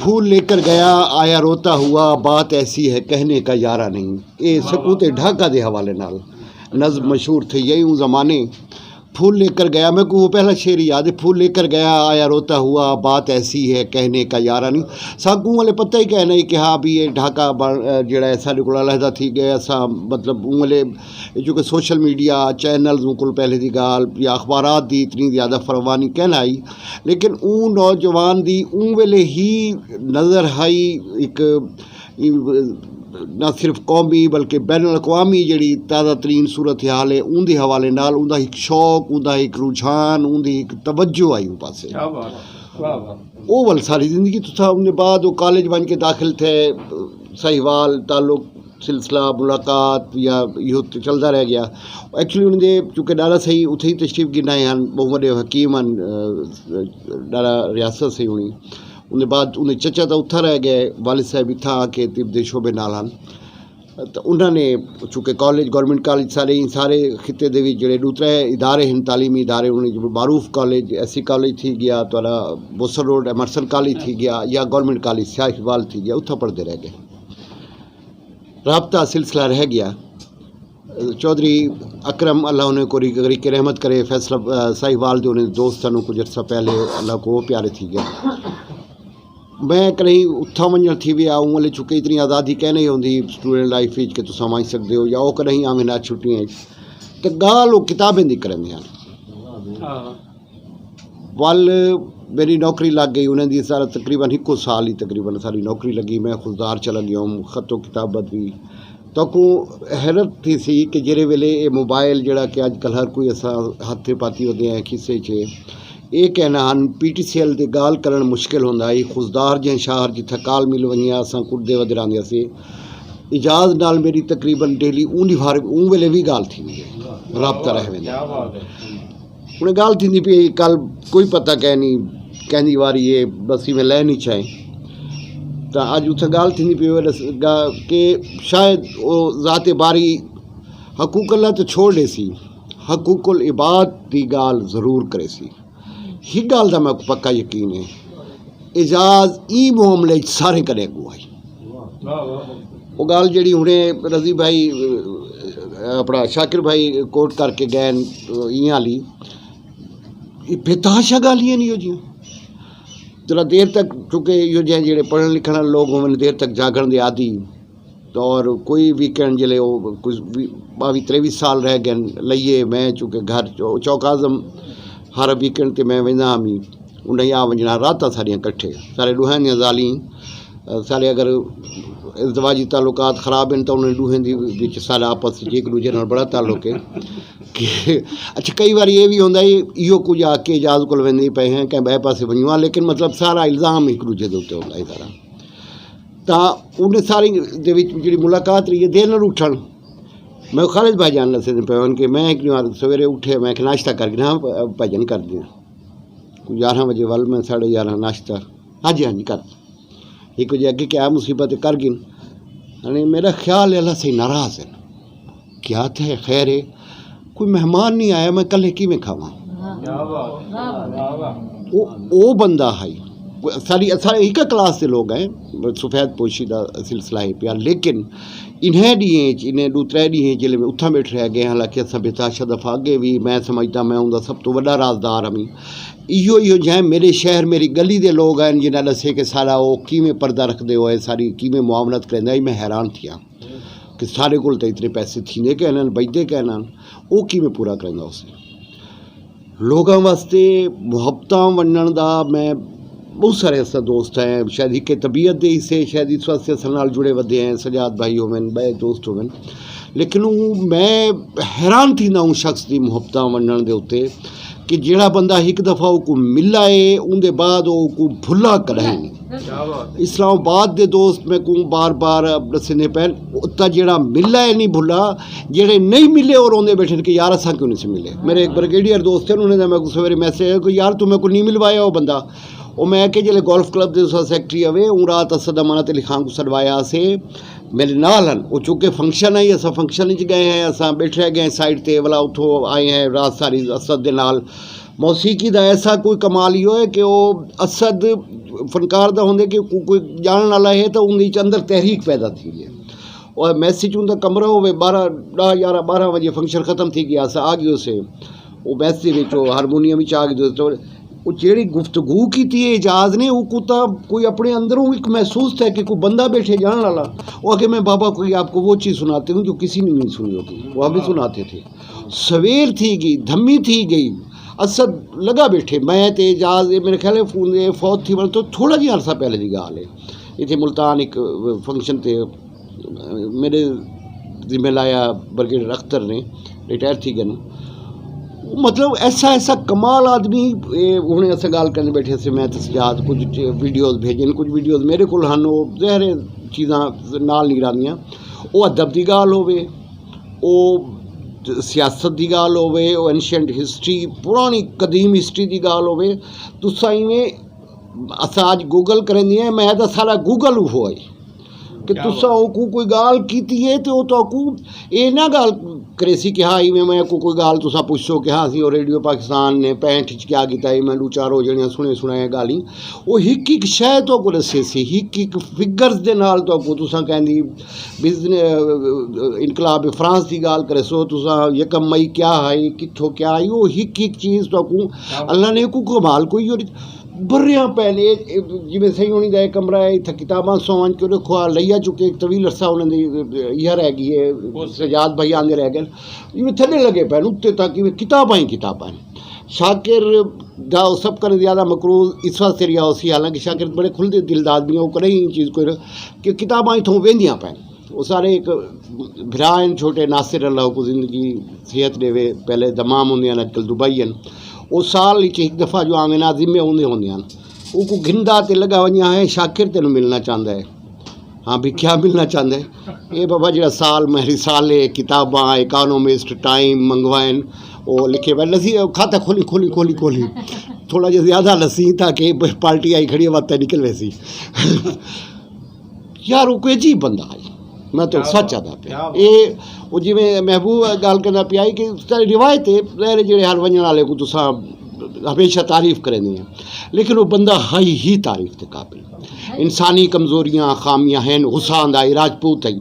پھول لے کر گیا، آیا روتا ہوا، بات ایسی ہے، کہنے کا یارہ نہیں۔ یہ سکوت ڈھاکہ دے حوالے نال نظم مشہور تھی، یہی اون زمانے۔ پھول لے کر گیا، میں کو وہ پہلا شعر یاد ہے، پھول لے کر گیا، آیا روتا ہوا، بات ایسی ہے، کہنے کا یارہ نہیں۔ ساکوں والے پتہ ہی کہنا ہی کہ ہاں بھی یہ ڈھاکہ بن- اے جڑا ہے، ساڈے کول علیحدہ تھی گئے، اساں مطلب اون والے، چونکہ سوشل میڈیا چینلز اون کول پہلے دی گال یا اخبارات دی اتنی زیادہ فراوانی کہنا آئی، لیکن اون نوجوان دی اون ویلے ہی نظر ہائی ایک، نہ صرف قومی بلکہ بین الاقوامی جڑی تازہ ترین صورت حال ہے، اون دے حوالے نال اون دا ایک شوق، اون دا ایک رجحان، اون دی ایک توجہ آئی اون پاسے۔ کیا بات ہے، واہ واہ۔ او ول ساری زندگی تساں اون دے بعد او کالج بن کے داخل تھے، ساہیوال تعلق، سلسلہ ملاقات یا یوتھ چلدا رہ گیا۔ ایکچولی انہاں دے چونکہ ڈالا سہی اتھے ہی تشریف گھن آئے ہن، بہت وڈے حکیم ہن، اے، ڈالا ریاست سہی ہونی۔ انہاں دے بعد انہاں دے چچا تاں اتھا رہ گئے، والد صاحب اتھا آ کے طب دے شعبے نال ہن۔ تے انہاں نے چونکہ کالج، گورنمنٹ کالج سارے ہی، سارے خطے دے وچ جڑے ڈو ترے ادارے ہن، تعلیمی ادارے، انہاں نے جو معروف کالج، ایس سی کالج تھی گیا، تہاڈا بوسر روڈ ایمرسن کالج تھی گیا، یا گورنمنٹ کالج سیاحی وال تھی گیا، اتھا پڑھدے رہ گئے۔ رابطہ سلسلہ رہ گیا۔ چوہدری اکرم، اللہ انہیں کو ری-، ری کے رحمت کرے، فیصلہ، آ، ساہیوال دے انہیں دوستاں نوں کچھ عرصہ پہلے اللہ کو وہ پیارے تھی گیا۔ میں کہیں اتھاں ونجن تھی وی آؤں والے چونکہ اتنی آزادی کہنے ہوندی اسٹوڈنٹ لائف وچ کہ تساں ونج سکدے ہو یا او کہیں آویں نہ چھٹیاں وچ۔ تے گال او کتابیں دی کرن دیاں۔ ول میری نوکری لگ گئی، انہاں دی سارا تقریباً ہکو سال ہی تقریباً ساری نوکری لگی۔ میں خضدار چلا گیا ہوں، خط و کتابت بھی۔ تو کو حیرت تھی سی کہ جیرے ویلے اے موبائل جڑا کہ اج کل ہر کوئی اساں ہتھ تے پاتی ودے ہیں کھسے چے، اے کہنا ہن پی ٹی سی ایل دے گال کرن مشکل ہوندا ہے۔ خضدار جیں شہر جتھا کال مل ونجیا اساں کڈ دے ودے راندے سی۔ اجاز نال میری تقریباً ڈیلی اون دی فار-، اون ویلے وی گال تھی وی ہے، رابطہ رہ ویندے۔ ہن گال تھیندی پئی، کل کوئی پتہ کہنی، کہندی واری اے بس ایویں لے نہیں چاہے۔ تاں اج اتھے گال تھیندی پئی، او دس-، گا-، کہ شاید او ذات باری حقوق اللہ تے چھوڑ دے سی، حقوق العباد دی گال ضرور کرے سی۔ ہک گال دا میں پکا یقین ہے، اعجاز ای معاملے وچ سارے کنے اگوں آئی۔ وہ گل جڑی ہنے رضی بھائی، اپنا شاکر بھائی کوٹ کر کے گئے، ایاں والی، یہ بے تحاشا گالیاں نہیں ہو جیاں۔ ذرا دیر تک، چونکہ یہ جہاں جڑے پڑھن لکھن والے لوگ ہون، دیر تک جاگن دے عادی، اور کوئی ویکینڈ جلے وہ کوئی باوی تریوی سال رہ گئے لئیے، میں چونکہ گھر چو-، چوک اعظم ہر ویکینڈ تے میں ویندا ہاں، انہیں آ ونجنا راتاں ساریاں کٹھے، سارے ڈوہاں دیاں زالیں، سارے اگر ازدواجی تعلقات خراب ہیں تو انہیں ڈوہیں دی وچ سارا آپس وچ ایک دوجے نال بڑا تعلق ہے کہ اچھا، کئی واری یہ بھی ہوندا ہے، ایہو کچھ آ کے اعجاز کول ویندے پئے ہیں کہ بئے پاسے ونجو آ، لیکن مطلب سارا الزام ایک دوجے دے اوتے ہوندا ہے سارا۔ تاں انہیں سارے دے وچ جڑی ملاقات رہی ہے، دیر نال اٹھن۔ میں خالد بھائی جان دسے پئے ہن کہ میں ایک وار سویرے اٹھے، میں ایک ناشتہ کر کے نا بھجن کر دیا۔ کوئی یارہ بجے ول میں ساڑھے یارہ ناشتہ، ہاں جی، ہاں جی، کر دیا۔ ایک وجہ اگے کیا مصیبت کر گن۔ یعنی میرا خیال ہے اللہ سے ناراض ہے۔ کیا تھے خیر ہے، کوئی مہمان نہیں آیا، میں کلے کیویں کھاواں؟ او، او بندہ ہے۔ ساری، سارے ایک کلاس دے لوگ ہیں، سفید پوشی دا سلسلہ ہے پیا، لیکن انہیں ڈیہاں وچ، انہیں دو ترے ڈیہاں وچ جلے میں اتھاں بیٹھ رہ گئے، حالانکہ اساں بے تحاشا دفعہ اگے وی، میں سمجھدا میں اوندا سب تو وڈا رازدار ہاں۔ ایہو، ایہو جہاں میرے شہر، میری گلی دے لوگ ہیں جنہاں دسے کہ سارا او کیویں پردہ رکھدے ہوئے، ساری کیویں معاونت کریندا، میں حیران تھیا کہ سارے کول تے اتنے پیسے تھیندے کہ انہاں بچدے کہ انہاں او کیویں پورا کریندا اس نے۔ لوگاں واسطے محبتاں ونڈن دا میں بہت سارے ایسا دوست ہیں، شاید ایک طبیعت دے حصے، شاید اس واسطے اصل نال جڑے ودے ہیں، سجاد بھائی ہوون، بڑے دوست ہوون، لیکن وہ میں حیران تھی نہ ہوں شخص دی محبتاں ونڈن دے اتے کہ جیڑا بندہ ایک دفعہ وہ کو ملا ہے، ان دے بعد وہ کو بھلا کدے نہیں۔ اسلام آباد دے دوست میں کو بار بار دسنے پین، اتا جیڑا ملا ہے نہیں بھلا، جیڑے نہیں ملے اور روندے بیٹھے کہ یار اساں کیوں نہیں سے ملے۔ میرے ایک بریگیڈیئر دوست ہیں، انہوں نے میں کو سویرے میسج آیا کہ یار تو میں کو نہیں ملوایا وہ بندہ۔ وہ میں کہ جلے گولف کلب دے سا سیکرٹری ہوئے، اون رات اسد امانت علی خان کو سڈوایا سے میرے نال ہن۔ وہ چونکہ فنکشن ہے، اسا فنکشن وچ گئے ہیں، اسا بیٹھے گئے ہیں سائیڈ تے، والا اتھوں آئے ہیں رات ساری اسد دے نال۔ موسیقی دا ایسا کوئی کمال ہی ہوئے کہ وہ اسد فنکار دا ہوندے کہ کو-، کوئی جانن والا ہے تو ان دے وچ اندر تحریک پیدا تھی ہے۔ اور میسج ان دا کمرہ ہوئے، بارہ، دہ، گیارہ، بارہ بجے فنکشن ختم تھی گیا سا، آ گئے اسے۔ وہ میسج وچ وہ ہارمونیم وچ آ گئے تو وہ جیڑی گفتگو کیتی ہے اعجاز نے، وہ کو تا کوئی اپنے اندروں ایک محسوس تھا کہ کوئی بندہ بیٹھے جانن والا۔ وہ کہ میں بابا کوئی آپ کو وہ چیز سناتے ہوں جو کسی نے نہیں سنی ہوتی، وہ ہمیں سناتے تھے۔ سویر تھی گئی، دھمی تھی گئی۔ اسد لگا بیٹھے، میں تے اعجاز، یہ میرے خیال ہے فون دے فوت تھی ون تو تھوڑا جہا عرصہ پہلے دی گال ہے۔ اتھے ملتان ایک فنکشن تے میرے ذمہ لایا، برگیڈر اختر نے، ریٹائر تھی گئے نا۔ مطلب ایسا، ایسا کمال آدمی۔ اے ہن اساں گال کرنے بیٹھے سے، میں تے سجاد کچھ ویڈیوز بھیجن، کچھ ویڈیوز میرے کول ہن، وہ ظاہر ہے چیزاں نال نہیں رہندیاں۔ وہ ادب دی گال ہوے، وہ سیاست دی گال ہوے، وہ اینشینٹ ہسٹری، پرانی قدیم ہسٹری دی گال ہوے، تساں ایویں، اساں اج گوگل کرندے ہیں، میں تاں سارا گوگل اوہو ہے کہ تساں اوکوں کوئی گال کیتی ہے تے او تہاکوں اے نہ گال کریسی کہ ہاں ایویں میں کو کوئی گال تساں پوچھو کہ ہاں اسی او ریڈیو پاکستان نے پینٹ وچ کیا کیتا ہے، میں دو چار او جڑیاں سنے سنائے گالی، او ہک ہک شے تہاکوں دسے سی، ہک ہک فگرز دے نال تہاکوں تساں کہندی بزن-، انقلاب فرانس دی گال کرے سو، تساں یکم مئی کیا ہے، کتھوں کیا ہے، او ہک ہک چیز تہاکوں اللہ نے کو کمال کوئی اور بریاں پہلے، جویں سہی ہونی دا ایک کمرہ ہے، اتھا کتاباں سوان کے رکھو، آ لیا چکے، ایک طویل عرصہ انہاں دی یہ رہ گئی ہے، سجاد بھائی آندے رہ گئے، یہ تھلے لگے پے، اتنے تک یہ کتاباں ہی کتاباں ہیں۔ شاکر دا سب کنے زیادہ مقروض اس واسطے رہیا ہو سی، حالانکہ شاکر بڑے کھلدے دل دا آدمی، وہ کرے ہی چیز کوئی نہ، کہ کتاباں اتھوں ویندیاں پے۔ وہ سارے ایک بھرا ہیں چھوٹے، ناصر اللہ کو زندگی صحت دے وے، پہلے دمام ہوندے ہیں، اج کل دبئی ہیں۔ وہ سال وچ ایک دفعہ جو آویں نا، ذمے ہوندے ہوندے ہیں۔ وہ کو گھندا تے لگا ونجا ہے، شاکر تینوں ملنا چاہندا ہے۔ ہاں بھی کیا ملنا چاہندا ہے؟ اے بابا جڑا سال میں رسالے، کتاباں، اکانومسٹ، ٹائم منگوائن، وہ لکھے ہوئے لسی، کھاتا کھولی، کھولی، کھولی، کھولی۔ تھوڑا جہا زیادہ لسی تاکہ پارٹی آئی کھڑی ہے، وقت نکل ویسی۔ یار، وہ کوئی عجیب بندہ ہے۔ میں تو سچ آدھا پیا۔ اے، وہ جویں محبوب گل کرنا پیا ہے کہ اس طرح روایت ہے، ظاہر ہے جڑے ہر ونجن والے کو تساں ہمیشہ تعریف کریں ہیں، لیکن وہ بندہ ہائی ہی تعریف تے قابل۔ انسانی کمزوریاں، خامیاں ہیں، حسان دا راجپوت ہے۔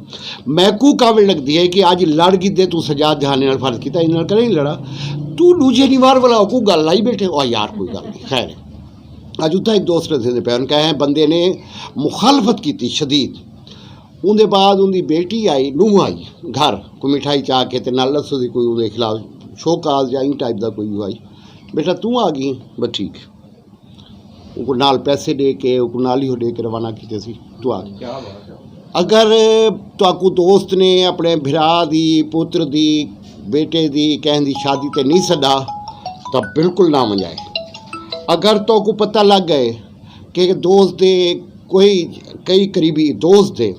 میں کو قابل لگدی ہے کہ اج لڑ گدے تو سجاد جہانے نال فرض کیتا، انہاں نال کرے نہیں لڑا۔ تو دوجے دیوار والا کو گل لائی بیٹھے، او یار کوئی گل نہیں، خیر ہے۔ اج اتھا ایک دوست رسے دے پے، ان کہے ہیں بندے نے مخالفت کی تھی شدید۔ ان دے بعد ان دی بیٹی آئی، نوح آئی گھر، کوئی مٹھائی چا کے تے نال لسو دی کوئی ان دے خلاف شو کاز یا ان ٹائپ دا کوئی آئی۔ بیٹا تو آ گئی؟ بس ٹھیک۔ ان کو نال پیسے دے کے، ان کو نال ہی ہو دے کے روانہ کیتے سی۔ تو آ گئی۔ اگر تہاکوں دوست نے اپنے بھرا دی، پتر دی، بیٹے دی، کہیں دی شادی تے نہیں سدا، تاں بالکل نہ ونجائے۔ اگر تہاکوں پتہ لگ گئے کہ دوست دے کوئی، کئی قریبی دوست دے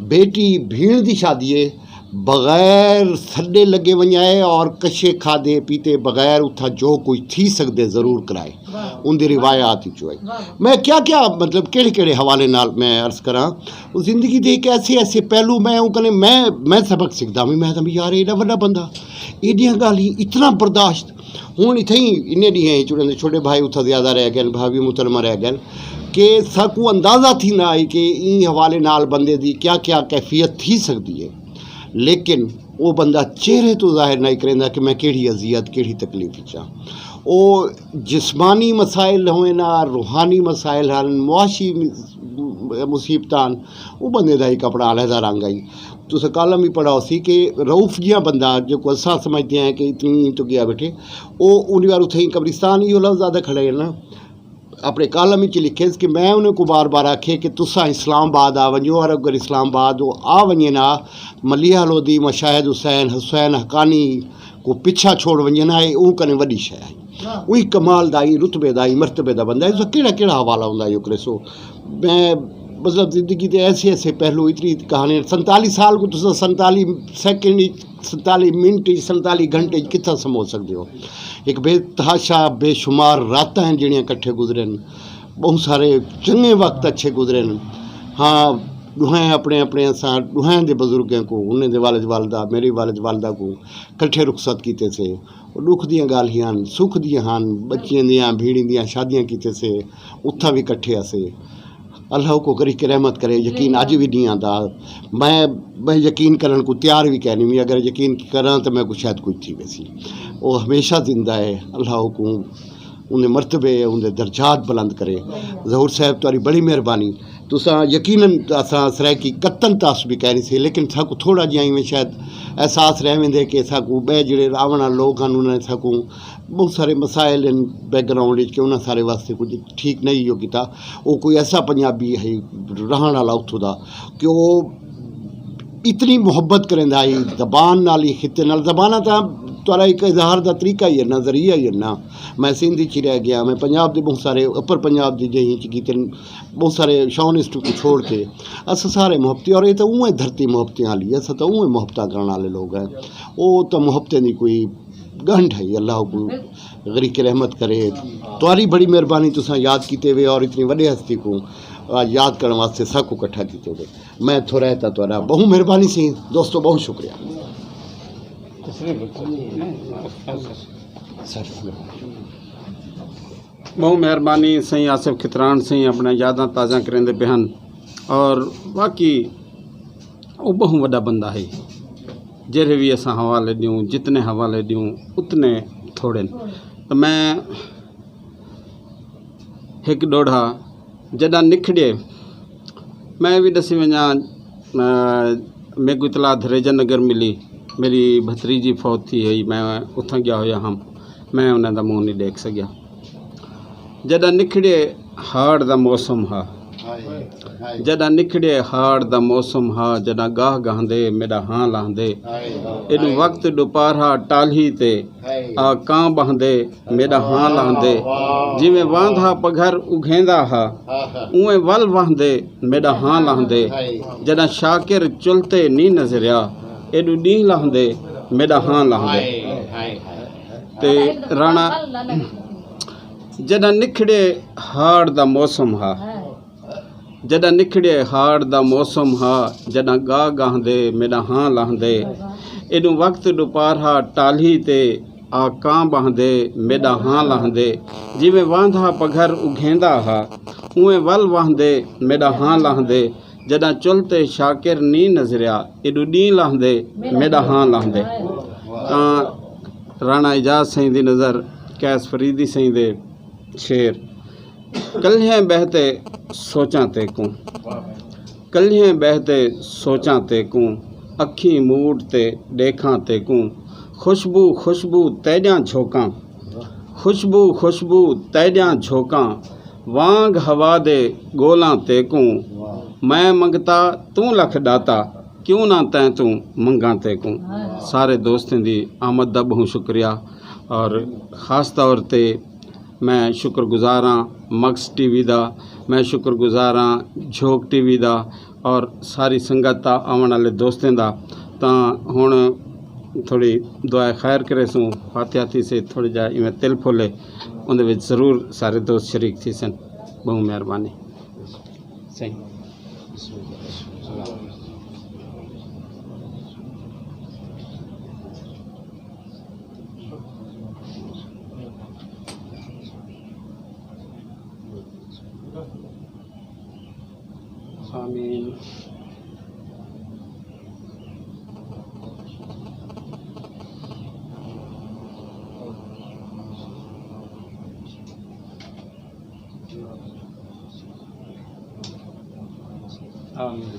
بیٹی بھین دی شادی ہے، بغیر سڈے لگے ونجائے اور کشے کھادے پیتے بغیر اتھا جو کچھ تھی سکدے ضرور کرائے۔ ان دی روایات وچوں ہے۔ میں کیا کیا، مطلب، کہڑے کہڑے حوالے نال میں عرض کراں، وہ زندگی دے ایک ایسے ایسے پہلو میں اوں کنے میں، میں سبق سکھدا ہوں، میں تاں یار ایڈا وڈا بندہ، ایڈیاں گالیں اتنا برداشت۔ ہن اتھے ہی انہیں ڈیہاں ہی چھوٹے، چھوٹے بھائی اتھا زیادہ رہ گئے، بھابھی محترمہ رہ گئے کہ ساکو اندازہ تھی نہ آئی کہ این حوالے نال بندے دی کیا کیا کیفیت تھی سکدی ہے۔ لیکن وہ بندہ چہرے تو ظاہر نہیں کریندا کہ میں کیڑی اذیت، کیڑی تکلیف وچ ہاں۔ وہ جسمانی مسائل ہوئے نا، روحانی مسائل ہن، معاشی مصیبتاں ہن، وہ بندے دا ہی کپڑا علیحدہ رنگ آئی۔ تساں کالم بھی پڑھا ہو سی کہ رؤف جیاں بندہ جو کو اساں سمجھتے ہیں کہ اتنی تو گیا بیٹھے، وہ انہی بار اتھے ہی قبرستان ہی لفظ زیادہ کھڑے ہیں نا۔ اپنے کالم وچ لکھے کہ میں انہاں کو بار بار آکھے کہ تساں اسلام آباد آ ونجو، اور اگر اسلام آباد وہ آ ونجے نا، ملیحہ لودھی، مشاہد حسین، حسین حقانی کو پچھا چھوڑ ونجے نا، اے اون کنے وڈی شے ہے۔ وہی کمال دا ہی، رتبے دا ہی، مرتبے دا بندہ ہے۔ اس دا کیڑا کیڑا حوالہ ہوندا ہے، یو کرے سو۔ میں، مطلب، زندگی دے ایسے ایسے پہلو، اتنی کہانی، سنتالی سال کو تساں سنتالی سیکنڈ، سنتالی منٹ، سنتالی گھنٹے کتھا سمو سکدے ہو؟ ایک بے تحاشا، بے شمار راتاں ہیں جڑیاں کٹھے گزرے ہیں، بہت سارے چنگے وقت اچھے گزرے ہیں۔ ہاں، ڈوہائیں اپنے اپنے اساں ڈوہائیں دے بزرگاں کو، انہیں دے والد والدہ، میرے والد والدہ کو کٹھے رخصت کیتے سے۔ او ڈکھ دیاں گالھیاں ہن، سکھ دیاں ہن، بچیاں دیاں، بھیڑی دیاں شادیاں کیتے سے، اتھاں وی کٹھے اسے۔ اللہ کو کری کے رحمت کرے، یقین اج وی نہیں آندا۔ میں میں یقین کرن کو تیار وی کہنی وی، اگر یقین کراں تو میں کو شاید کوئی تھی ویسی۔ وہ ہمیشہ زندہ ہے۔ اللہ کو ان دے مرتبے، ان دے درجات بلند کرے۔ ظہور صاحب، تہاڈی بڑی مہربانی۔ تساں یقیناً، اساں سرائیکی قطعاً تعصبی کہہ نہیں سی، لیکن ساکو تھوڑا جہا ایویں شاید احساس رہ ویندے کہ ساکو بے جڑے راوݨ والے لوگ ہن، انہاں نے ساکو بہت سارے مسائل ان بیک گراؤنڈ وچ کہ انہاں سارے واسطے کچھ ٹھیک نہیں ہو کیتا۔ وہ کوئی ایسا پنجابی ہے رہن والا اتھوں دا کہ وہ اتنی محبت کریندا ہے زبان نال، ہی خطے نال۔ زباناں تاں تہاڈا ایک اظہار دا طریقہ ہی ہے نا، ذریعہ ہی ہے نا۔ میں سندھ وچ ہی رہ گیا، میں پنجاب دے بہت سارے، اپر پنجاب دے جہیں چ کیتے، بہت سارے شاونسٹ کو چھوڑ کے اساں سارے محبتی، اور یہ تو اوہ دھرتی محبتیاں والی ہے، اساں تو اوہ محبتاں کرن والے لوگ ہیں۔ وہ تو محبتیں دی کوئی گنڈ ہے، اللہ کو غریق رحمت کرے۔ تہاڈی بڑی مہربانی، تساں یاد کیتے ہوئے اور اتنی وڈی ہستی کو آج یاد کرن واسطے سب کو اکٹھا کیتے ہوئے۔ میں تھوڑا ہے تا تہاڈا بہت مہربانی سی دوستو، بہت شکریہ۔ بہت مہربانی سائیں آصف کھتران سائیں، اپنا یاداں تازہ کریندے پے ہن۔ اور باقی وہ بہت وڈا بندہ ہے، جہڑے بھی اساں حوالے دیوں، جتنے حوالے دیوں، اتنے تھوڑے نے۔ تو میں ایک ڈوڑھا جڈاں نکھڑے، میں بھی دسی ونجاں، میرے کو اطلاع دھریجہ نگر ملی، میری بھتریجی فوت تھی ہوئی، میں اتھاں گیا ہویا ہم، میں انہاں دا منہ نہیں دیکھ سکیا۔ جڈاں نکھڑے ہاڑ دا موسم ہا، جڈاں نکھڑے ہاڑ دا موسم ہا، جڈاں گاہ گاہندے میرا ہاں لاہندے، اینو وقت دوپہر ہا ٹالھی تے آ کاں باہندے میرا ہاں لاہندے، جویں واندھا پگھر اگھیندا ہا، اویں ول واہندے میرا ہاں لاہندے، جڈاں شاکر چلتے نی نظریا، ایڈو ڈینہہ لاہندے میرا ہاں لاہندے۔ تے رانا جڈاں نکھڑے ہاڑ دا موسم ہا، جڈاں نکھڑے ہاڑ دا موسم ہا، جڈاں گا گاہندے میڈا ہاں لاہندے، ایڈوں وقت ڈپار ہا ٹالھی تے آ کاں باہندے میڈا ہاں لاہندے، جیویں واندھا پگھر اگھیندا ہا، اویں ول واہندے میڈا ہاں لاہندے، جڈاں چل تے شاکر نی نظریا، ایڈوں ڈینہہ لاہندے میڈا ہاں لاہندے۔ تاں رانا اعجاز سائیں دی نظر قیس فریدی سائیں دے شعر۔ کلھیں بہتے سوچاں تے کوں، کلھیں بہتے سوچاں تے کوں، اکھیں موڑ تے ڈیکھاں تے کوں، خوشبو خوشبو تیڈیاں جھوکاں، خوشبو خوشبو تیڈیاں جھوکاں، وانگ ہوا دے گولاں تے کوں، میں منگتا توں لکھ ڈاتا، کیوں نہ تیں توں منگاں تے کوں۔ سارے دوستیں دی آمد دا بہت شکریہ، اور خاص طور تے میں شکر گزار ہاں مکس ٹی وی دا، میں شکر گزار ہاں جھوک ٹی وی دا، اور ساری سنگت دا، آون والے دوستیں دا۔ تاں ہن تھوڑی دعا خیر کرے سوں، فاتحہ تھی سے تھوڑی جا ایویں تل پھولے، اون دے وچ ضرور سارے دوست شریک تھی سن۔ بہت مہربانی۔ صحیح۔ آمین۔ آمین۔